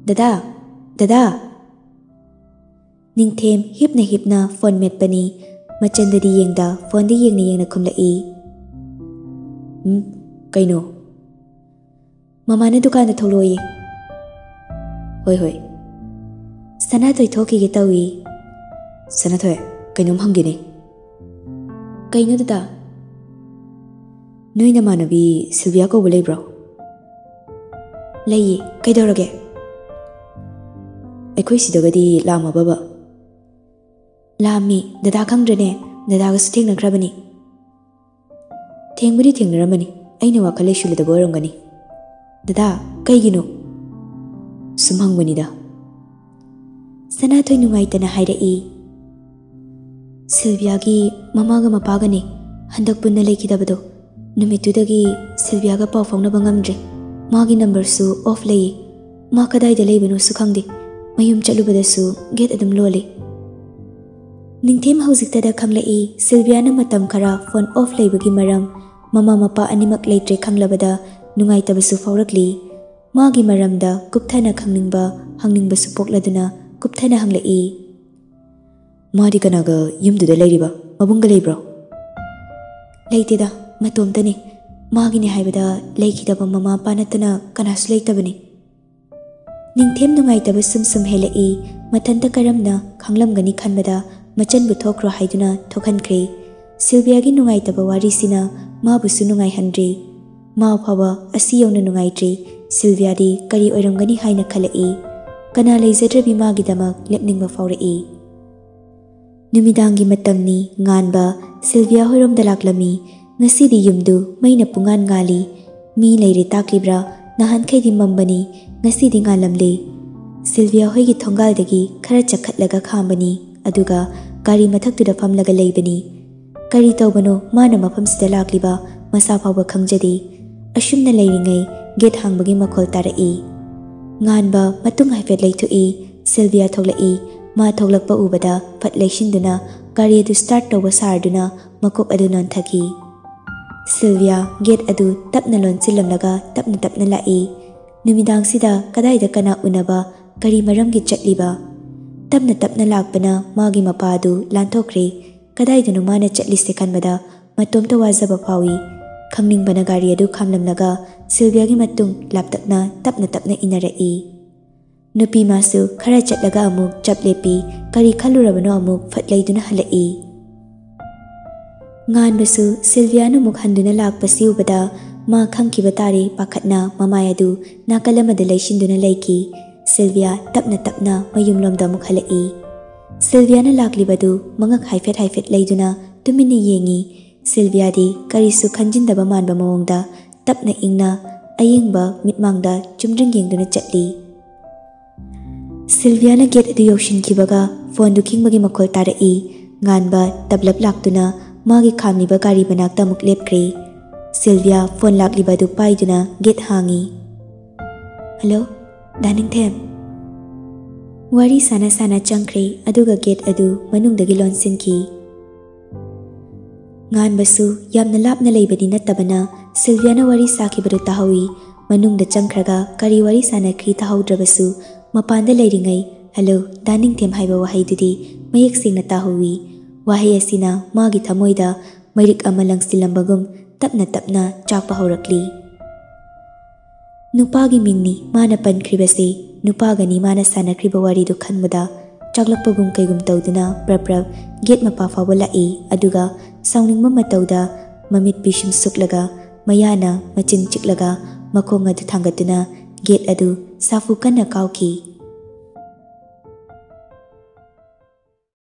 "ꯗꯗꯥ! ꯗꯗꯥ!" ꯅꯤꯡꯊꯦꯝ ꯍꯤꯞꯅ ꯍꯤꯞꯅ ꯐꯣꯟ ꯃꯦꯠꯄꯅꯤ꯫ ꯃꯆꯟꯗꯗꯤ ꯌꯦꯡꯗ ꯐꯣꯟꯗ ꯌꯦꯡꯅ ꯌꯦꯡꯅ ꯈꯨꯝꯂꯛꯏ꯫ "ꯎꯝ, ꯀꯩꯅꯣ?" "ꯃꯃꯥꯅ ꯗꯨꯀꯥꯟꯗ ꯊꯣꯛꯂꯛꯑꯣꯌꯦ꯫" "ꯍꯣꯏ, ꯍꯣꯏ꯫" ꯁꯅꯥꯊꯣꯏ ꯊꯣꯛꯈꯤꯒꯦ ꯇꯧꯏ꯫ "ꯁꯅꯥꯊꯣꯏ, ꯀꯩꯅꯣꯝ ꯍꯪꯒꯦꯅꯦ꯫" "ꯀꯩꯅꯣ ꯗꯗꯥ?" "ꯅꯣꯏ ꯅꯃꯥꯟꯅꯕꯤ ꯁꯤꯜꯚꯤꯌꯥ ꯀꯧꯕ ꯂꯩꯕ꯭ꯔꯣ?" "ꯂꯩꯌꯦ, ꯀꯩꯗꯧꯔꯒꯦ?" "ꯑꯩꯈꯣꯏ ꯁꯤꯗꯒꯗꯤ ꯂꯥꯛꯑꯝꯃꯕꯕ?" "ꯂꯥꯛꯑꯝꯃꯤ, ꯗꯗꯥ ꯈꯪꯗ꯭ꯔꯅꯦ? ꯗꯗꯥꯒꯁꯨ ꯊꯦꯡꯅꯈ꯭ꯔꯕꯅꯤ꯫" "ꯊꯦꯡꯕꯨꯗꯤ ꯊꯦꯡꯅꯔꯝꯃꯅꯤ, ꯑꯩꯅ ꯋꯥꯈꯜ ꯂꯩꯁꯤꯜꯂꯨꯗꯕ ꯑꯣꯏꯔꯝꯒꯅꯤ꯫" "ꯗꯗꯥ, ꯀꯩꯒꯤꯅꯣ?" "ꯁꯨꯝ ꯍꯪꯕꯅꯤꯗ꯫" ꯁꯅꯥꯊꯣꯏ ꯅꯨꯡꯉꯥꯏꯇꯅ ꯍꯥꯏꯔꯛꯏ꯫ "ꯁꯤꯜꯚꯤꯌꯥꯒꯤ ꯃꯃꯥꯒ ꯃꯄꯥꯒꯅꯦ ꯍꯟꯗꯛ ꯄꯨꯟꯅ ꯂꯩꯈꯤꯗꯕꯗꯣ꯫ ꯅꯨꯃꯤꯠꯇꯨꯗꯒꯤ ꯁꯤꯜꯚꯤꯌꯥꯒ ꯄꯥꯎ ꯐꯥꯎꯅꯕ ꯉꯝꯗ꯭ꯔꯦ꯫ ꯃꯥꯒꯤ ꯅꯝꯕꯔꯁꯨ ꯑꯣꯐ ꯂꯩꯌꯦ꯫ ꯃꯥ ꯀꯗꯥꯏꯗ ꯂꯩꯕꯅꯣꯁꯨ ꯈꯪꯗꯦ꯫ ꯃꯌꯨꯝ ꯆꯠꯂꯨꯕꯗꯁꯨ ꯒꯦꯠ ꯑꯗꯨꯝ ꯂꯣꯜꯂꯤ꯫" ꯅꯤꯡꯊꯦꯝ ꯍꯧꯖꯤꯛꯇꯗ ꯈꯪꯂꯛꯏ, ꯁꯤꯜꯚꯤꯌꯥꯅ ꯃꯇꯝ ꯈꯔ ꯐꯣꯟ ꯑꯣꯐ ꯂꯩꯕꯒꯤ ꯃꯔꯝ꯫ ꯃꯃꯥ ꯃꯄꯥ ꯑꯅꯤꯃꯛ ꯂꯩꯇ꯭ꯔꯦ ꯈꯪꯂꯕꯗ ꯅꯨꯡꯉꯥꯏꯇꯕꯁꯨ ꯐꯥꯎꯔꯛꯂꯤ꯫ ꯃꯥꯒꯤ ꯃꯔꯝꯗ ꯀꯨꯞꯊꯅ ꯈꯪꯅꯤꯡꯕ, ꯍꯪꯅꯤꯡꯕꯁꯨ ꯄꯣꯛꯂꯗꯨꯅ ꯀꯨꯞꯊꯅ ꯍꯪꯂꯛꯏ꯫ "ꯃꯥꯗꯤ ꯀꯅꯥꯒ ꯌꯨꯝꯗꯨꯗ ꯂꯩꯔꯤꯕ? ꯃꯕꯨꯡꯒ ꯂꯩꯕ꯭ꯔꯣ?" "ꯂꯩꯇꯦꯗ, ꯃꯇꯣꯝꯇꯅꯤ꯫ ꯃꯥꯒꯤꯅꯤ ꯍꯥꯏꯕꯗ ꯂꯩꯈꯤꯗꯕ ꯃꯃꯥ ꯃꯄꯥ ꯅꯠꯇꯅ ꯀꯅꯥꯁꯨ ꯂꯩꯇꯕꯅꯤ꯫" ꯅꯤꯡꯊꯦꯝ ꯅꯨꯡꯉꯥꯏꯇꯕ ꯁꯨꯝ ꯁꯨꯝ ꯍꯦꯜꯂꯛꯏ꯫ ꯃꯊꯟꯇ ꯀꯔꯝꯅ ꯈꯪꯂꯝꯒꯅꯤ ꯈꯟꯕꯗ ꯃꯆꯟꯕꯨ ꯊꯣꯛꯈ꯭ꯔꯣ ꯍꯥꯏꯗꯨꯅ ꯊꯣꯛꯍꯟꯈ꯭ꯔꯦ꯫ ꯁꯤꯜꯚꯤꯌꯥꯒꯤ ꯅꯨꯡꯉꯥꯏꯇꯕ ꯋꯥꯔꯤꯁꯤꯅ ꯃꯥꯕꯨꯁꯨ ꯅꯨꯡꯉꯥꯏꯍꯟꯗ꯭ꯔꯤ꯫ ꯃꯥ ꯐꯥꯎꯕ ꯑꯁꯤ ꯌꯧꯅ ꯅꯨꯡꯉꯥꯏꯇ꯭ꯔꯤ꯫ ꯁꯤꯜꯚꯤꯌꯥꯗꯤ ꯀꯔꯤ ꯑꯣꯏꯔꯝꯒꯅꯤ ꯍꯥꯏꯅ ꯈꯜꯂꯛꯏ꯫ ꯀꯅꯥ ꯂꯩꯖꯗ꯭ꯔꯕꯤ ꯃꯥꯒꯤꯗꯃꯛ ꯂꯦꯞꯅꯤꯡꯕ ꯐꯥꯎꯔꯛꯏ꯫ ꯅꯨꯃꯤꯗꯥꯡꯒꯤ ꯃꯇꯝꯅꯤ꯫ ꯉꯥꯟꯕ ꯁꯤꯜꯚꯤꯌꯥ ꯍꯣꯏꯔꯣꯝꯗ ꯂꯥꯛꯂꯝꯃꯤ꯫ ꯉꯁꯤꯗꯤ ꯌꯨꯝꯗꯨ ꯃꯩꯅ ꯄꯨꯡꯉꯥꯟ ꯉꯥꯜꯂꯤ꯫ ꯃꯤ ꯂꯩꯔꯦ ꯇꯥꯛꯂꯤꯕ꯭ꯔꯥ? ꯅꯍꯥꯟꯈꯩꯗꯤ ꯃꯝꯕꯅꯤ, ꯉꯁꯤꯗꯤ ꯉꯥꯜꯂꯝꯂꯦ꯫ ꯁꯤꯜꯚꯤꯌꯥ ꯍꯣꯏꯒꯤ ꯊꯣꯡꯒꯥꯜꯗꯒꯤ ꯈꯔ ꯆꯈꯠꯂꯒ ꯈꯥꯝꯕꯅꯤ, ꯑꯗꯨꯒ ꯒꯥꯔꯤ ꯃꯊꯛꯇꯨꯗ ꯐꯝꯂꯒ ꯂꯩꯕꯅꯤ꯫ ꯀꯔꯤ ꯇꯧꯕꯅꯣ ꯃꯥꯅ ꯃꯐꯝꯁꯤꯗ ꯂꯥꯛꯂꯤꯕ ꯃꯁꯥ ꯐꯥꯎꯕ ꯈꯪꯖꯗꯦ꯫ ꯑꯁꯨꯝꯅ ꯂꯩꯔꯤꯉꯩ ꯒꯦꯠ ꯍꯥꯡꯕꯒꯤ ꯃꯈꯣꯜ ꯇꯥꯔꯛꯏ꯫ ꯉꯥꯟꯕ ꯃꯇꯨꯡ ꯍꯥꯏꯐꯦꯠ ꯂꯩꯊꯣꯛꯏ꯫ ꯁꯤꯜꯚꯤꯌꯥ ꯊꯣꯛꯂꯛꯏ꯫ ꯃꯥ ꯊꯣꯛꯂꯛꯄ ꯎꯕꯗ ꯐꯠ ꯂꯩꯁꯤꯟꯗꯨꯅ ꯒꯥꯔꯤ ꯑꯗꯨ ꯁ꯭ꯇꯥꯔꯠ ꯇꯧꯕ ꯁꯥꯔꯗꯨꯅ ꯃꯀꯣꯛ ꯑꯗꯨ ꯅꯣꯟꯊꯈꯤ꯫ ꯁꯤꯜꯚꯤꯌꯥ ꯒꯦꯠ ꯑꯗꯨ ꯇꯞꯅ ꯂꯣꯟꯁꯤꯜꯂꯝꯂꯒ ꯇꯞꯅ ꯇꯞꯅ ꯂꯥꯛꯏ꯫ ꯅꯨꯃꯤꯗꯥꯡꯁꯤꯗ ꯀꯗꯥꯏꯗ ꯀꯅꯥ ꯎꯅꯕ, ꯀꯔꯤ ꯃꯔꯝꯒꯤ ꯆꯠꯂꯤꯕ? ꯇꯞꯅ ꯇꯞꯅ ꯂꯥꯛꯄꯅ ꯃꯥꯒꯤ ꯃꯄꯥ ꯑꯗꯨ ꯂꯥꯟꯊꯣꯛꯈ꯭ꯔꯦ꯫ ꯀꯗꯥꯏꯗꯅꯣ ꯃꯥꯅ ꯆꯠꯂꯤꯁꯦ ꯈꯟꯕꯗ ꯃꯇꯣꯝꯇ ꯋꯥꯖꯕ ꯐꯥꯎꯏ꯫ ꯈꯪꯅꯤꯡꯕꯅ ꯒꯥꯔꯤ ꯑꯗꯨ ꯈꯥꯝꯂꯝꯂꯒ ꯁꯤꯜꯚꯤꯌꯥꯒꯤ ꯃꯇꯨꯡ ꯂꯥꯞꯇꯛꯅ ꯇꯞꯅ ꯇꯞꯅ ꯏꯟꯅꯔꯛꯏ꯫ ꯅꯨꯄꯤ ꯃꯥꯁꯨ ꯈꯔ ꯆꯠꯂꯒ ꯑꯃꯨꯛ ꯆꯞ ꯂꯦꯞꯄꯤ꯫ ꯀꯔꯤ ꯈꯜꯂꯨꯔꯕꯅꯣ ꯑꯃꯨꯛ ꯐꯠ ꯂꯩꯗꯨꯅ ꯍꯜꯂꯛꯏ꯫ ꯉꯥꯟꯕꯁꯨ ꯁꯤꯜꯚꯤꯌꯥꯅ ꯑꯃꯨꯛ ꯍꯟꯗꯨꯅ ꯂꯥꯛꯄꯁꯤ ꯎꯕꯗ ꯃꯥ ꯈꯪꯈꯤꯕ ꯇꯥꯔꯦ꯫ ꯄꯥꯈꯠꯅ ꯃꯃꯥꯏ ꯑꯗꯨ ꯅꯥꯀꯜ ꯑꯃꯗ ꯂꯩꯁꯤꯟꯗꯨꯅ ꯂꯩꯈꯤ꯫ ꯁꯤꯜꯚꯤꯌꯥ ꯇꯞꯅ ꯇꯞꯅ ꯃꯌꯨꯝꯂꯣꯝꯗ ꯑꯃꯨꯛ ꯍꯜꯂꯛꯏ꯫ ꯁꯤꯜꯚꯤꯌꯥꯅ ꯂꯥꯛꯂꯤꯕꯗꯨ ꯃꯉꯛ ꯍꯥꯏꯐꯦꯠ ꯍꯥꯏꯐꯦꯠ ꯂꯩꯗꯨꯅ ꯇꯨꯃꯤꯟꯅ ꯌꯦꯡꯉꯤ꯫ ꯁꯤꯜꯚꯤꯌꯥꯗꯤ ꯀꯔꯤꯁꯨ ꯈꯟꯖꯤꯟꯗꯕ ꯃꯥꯟꯕ ꯃꯑꯣꯡꯗ ꯇꯞꯅ ꯏꯪꯅ ꯑꯌꯦꯡꯕ ꯃꯤꯠꯃꯥꯡꯗ ꯆꯨꯝꯗ꯭ꯔꯤꯡ ꯌꯦꯡꯗꯨꯅ ꯆꯠꯂꯤ꯫ ꯁꯤꯜꯚꯤꯌꯥꯅ ꯒꯦꯠ ꯑꯗꯨ ꯌꯧꯁꯤꯟꯈꯤꯕꯒ ꯐꯣꯟꯗꯨ ꯈꯤꯡꯕꯒꯤ ꯃꯈꯣꯜ ꯇꯥꯔꯛꯏ꯫ ꯉꯥꯟꯕ ꯇꯞꯂꯞ ꯂꯥꯛꯇꯨꯅ ꯃꯥꯒꯤ ꯈꯥꯝꯂꯤꯕ ꯒꯥꯔꯤ ꯃꯅꯥꯛꯇ ꯑꯃꯨꯛ ꯂꯦꯞꯈ꯭ꯔꯦ꯫ ꯁꯤꯜꯚꯤꯌꯥ ꯐꯣꯟ ꯂꯥꯛꯂꯤꯕ ꯑꯗꯨ ꯄꯥꯏꯗꯨꯅ ꯒꯦꯠ ꯍꯥꯡꯉꯤ꯫ "ꯍꯜꯂꯣ, ꯗꯥ ꯅꯤꯡꯊꯦꯝ?" ꯋꯥꯔꯤ ꯁꯥꯟꯅ ꯁꯥꯟꯅ ꯆꯪꯈ꯭ꯔꯦ, ꯑꯗꯨꯒ ꯒꯦꯠ ꯑꯗꯨ ꯃꯅꯨꯡꯗꯒꯤ ꯂꯣꯟꯁꯤꯟꯈꯤ꯫ ꯉꯥꯟꯕꯁꯨ ꯌꯥꯝꯅ ꯂꯥꯞꯅ ꯂꯩꯕꯗꯤ ꯅꯠꯇꯕꯅ ꯁꯤꯜꯚꯤꯌꯥꯅ ꯋꯥꯔꯤ ꯁꯥꯈꯤꯕꯗꯨ ꯇꯥꯍꯧꯏ꯫ ꯃꯅꯨꯡꯗ ꯆꯪꯈ꯭ꯔꯒ ꯀꯔꯤ ꯋꯥꯔꯤ ꯁꯥꯟꯅꯈ꯭ꯔꯤ ꯇꯥꯍꯧꯗ꯭ꯔꯕꯁꯨ ꯃꯄꯥꯟꯗ ꯂꯩꯔꯤꯉꯩ "ꯍꯜꯂꯣ, ꯗꯥ ꯅꯤꯡꯊꯦꯝ" ꯍꯥꯏꯕ ꯋꯥꯍꯩꯗꯨꯗꯤ ꯃꯌꯦꯛ ꯁꯦꯡꯅ ꯇꯥꯍꯧꯏ꯫ ꯋꯥꯍꯩ ꯑꯁꯤꯅ ꯃꯥꯒꯤ ꯊꯃꯣꯏꯗ ꯃꯩꯔꯤꯛ ꯑꯃ ꯂꯪꯁꯤꯜꯂꯝꯕꯒꯨꯝ ꯇꯞꯅ ꯇꯞꯅ ꯆꯥꯛꯄ ꯍꯧꯔꯛꯂꯤ꯫ ꯅꯨꯄꯥꯒꯤ ꯃꯤꯡꯅꯤ ꯃꯥꯅ ꯄꯟꯈ꯭ꯔꯤꯕꯁꯤ, ꯅꯨꯄꯥꯒꯅꯤ ꯃꯥꯅ ꯁꯥꯟꯅꯈ꯭ꯔꯤꯕ ꯋꯥꯔꯤꯗꯨ ꯈꯟꯕꯗ ꯆꯥꯛꯂꯛꯄꯒꯨꯝ ꯀꯩꯒꯨꯝ ꯇꯧꯗꯨꯅ ꯄ꯭ꯔꯞ ꯄ꯭ꯔꯞ ꯒꯦꯠ ꯃꯄꯥ ꯐꯥꯎꯕ ꯂꯥꯛꯏ꯫ ꯑꯗꯨꯒ ꯁꯥꯎꯅꯤꯡꯕ ꯃꯇꯧꯗ ꯃꯃꯤꯠ ꯄꯤꯁꯨꯝ ꯁꯨꯛꯂꯒ ꯃꯌꯥꯅ ꯃꯆꯤꯟ ꯆꯤꯛꯂꯒ ꯃꯈꯣꯡ ꯑꯗꯨ ꯊꯥꯡꯒꯠꯇꯨꯅ ꯒꯦꯠ ꯑꯗꯨ ꯁꯥꯐꯨ ꯀꯟꯅ ꯀꯥꯎꯈꯤ꯫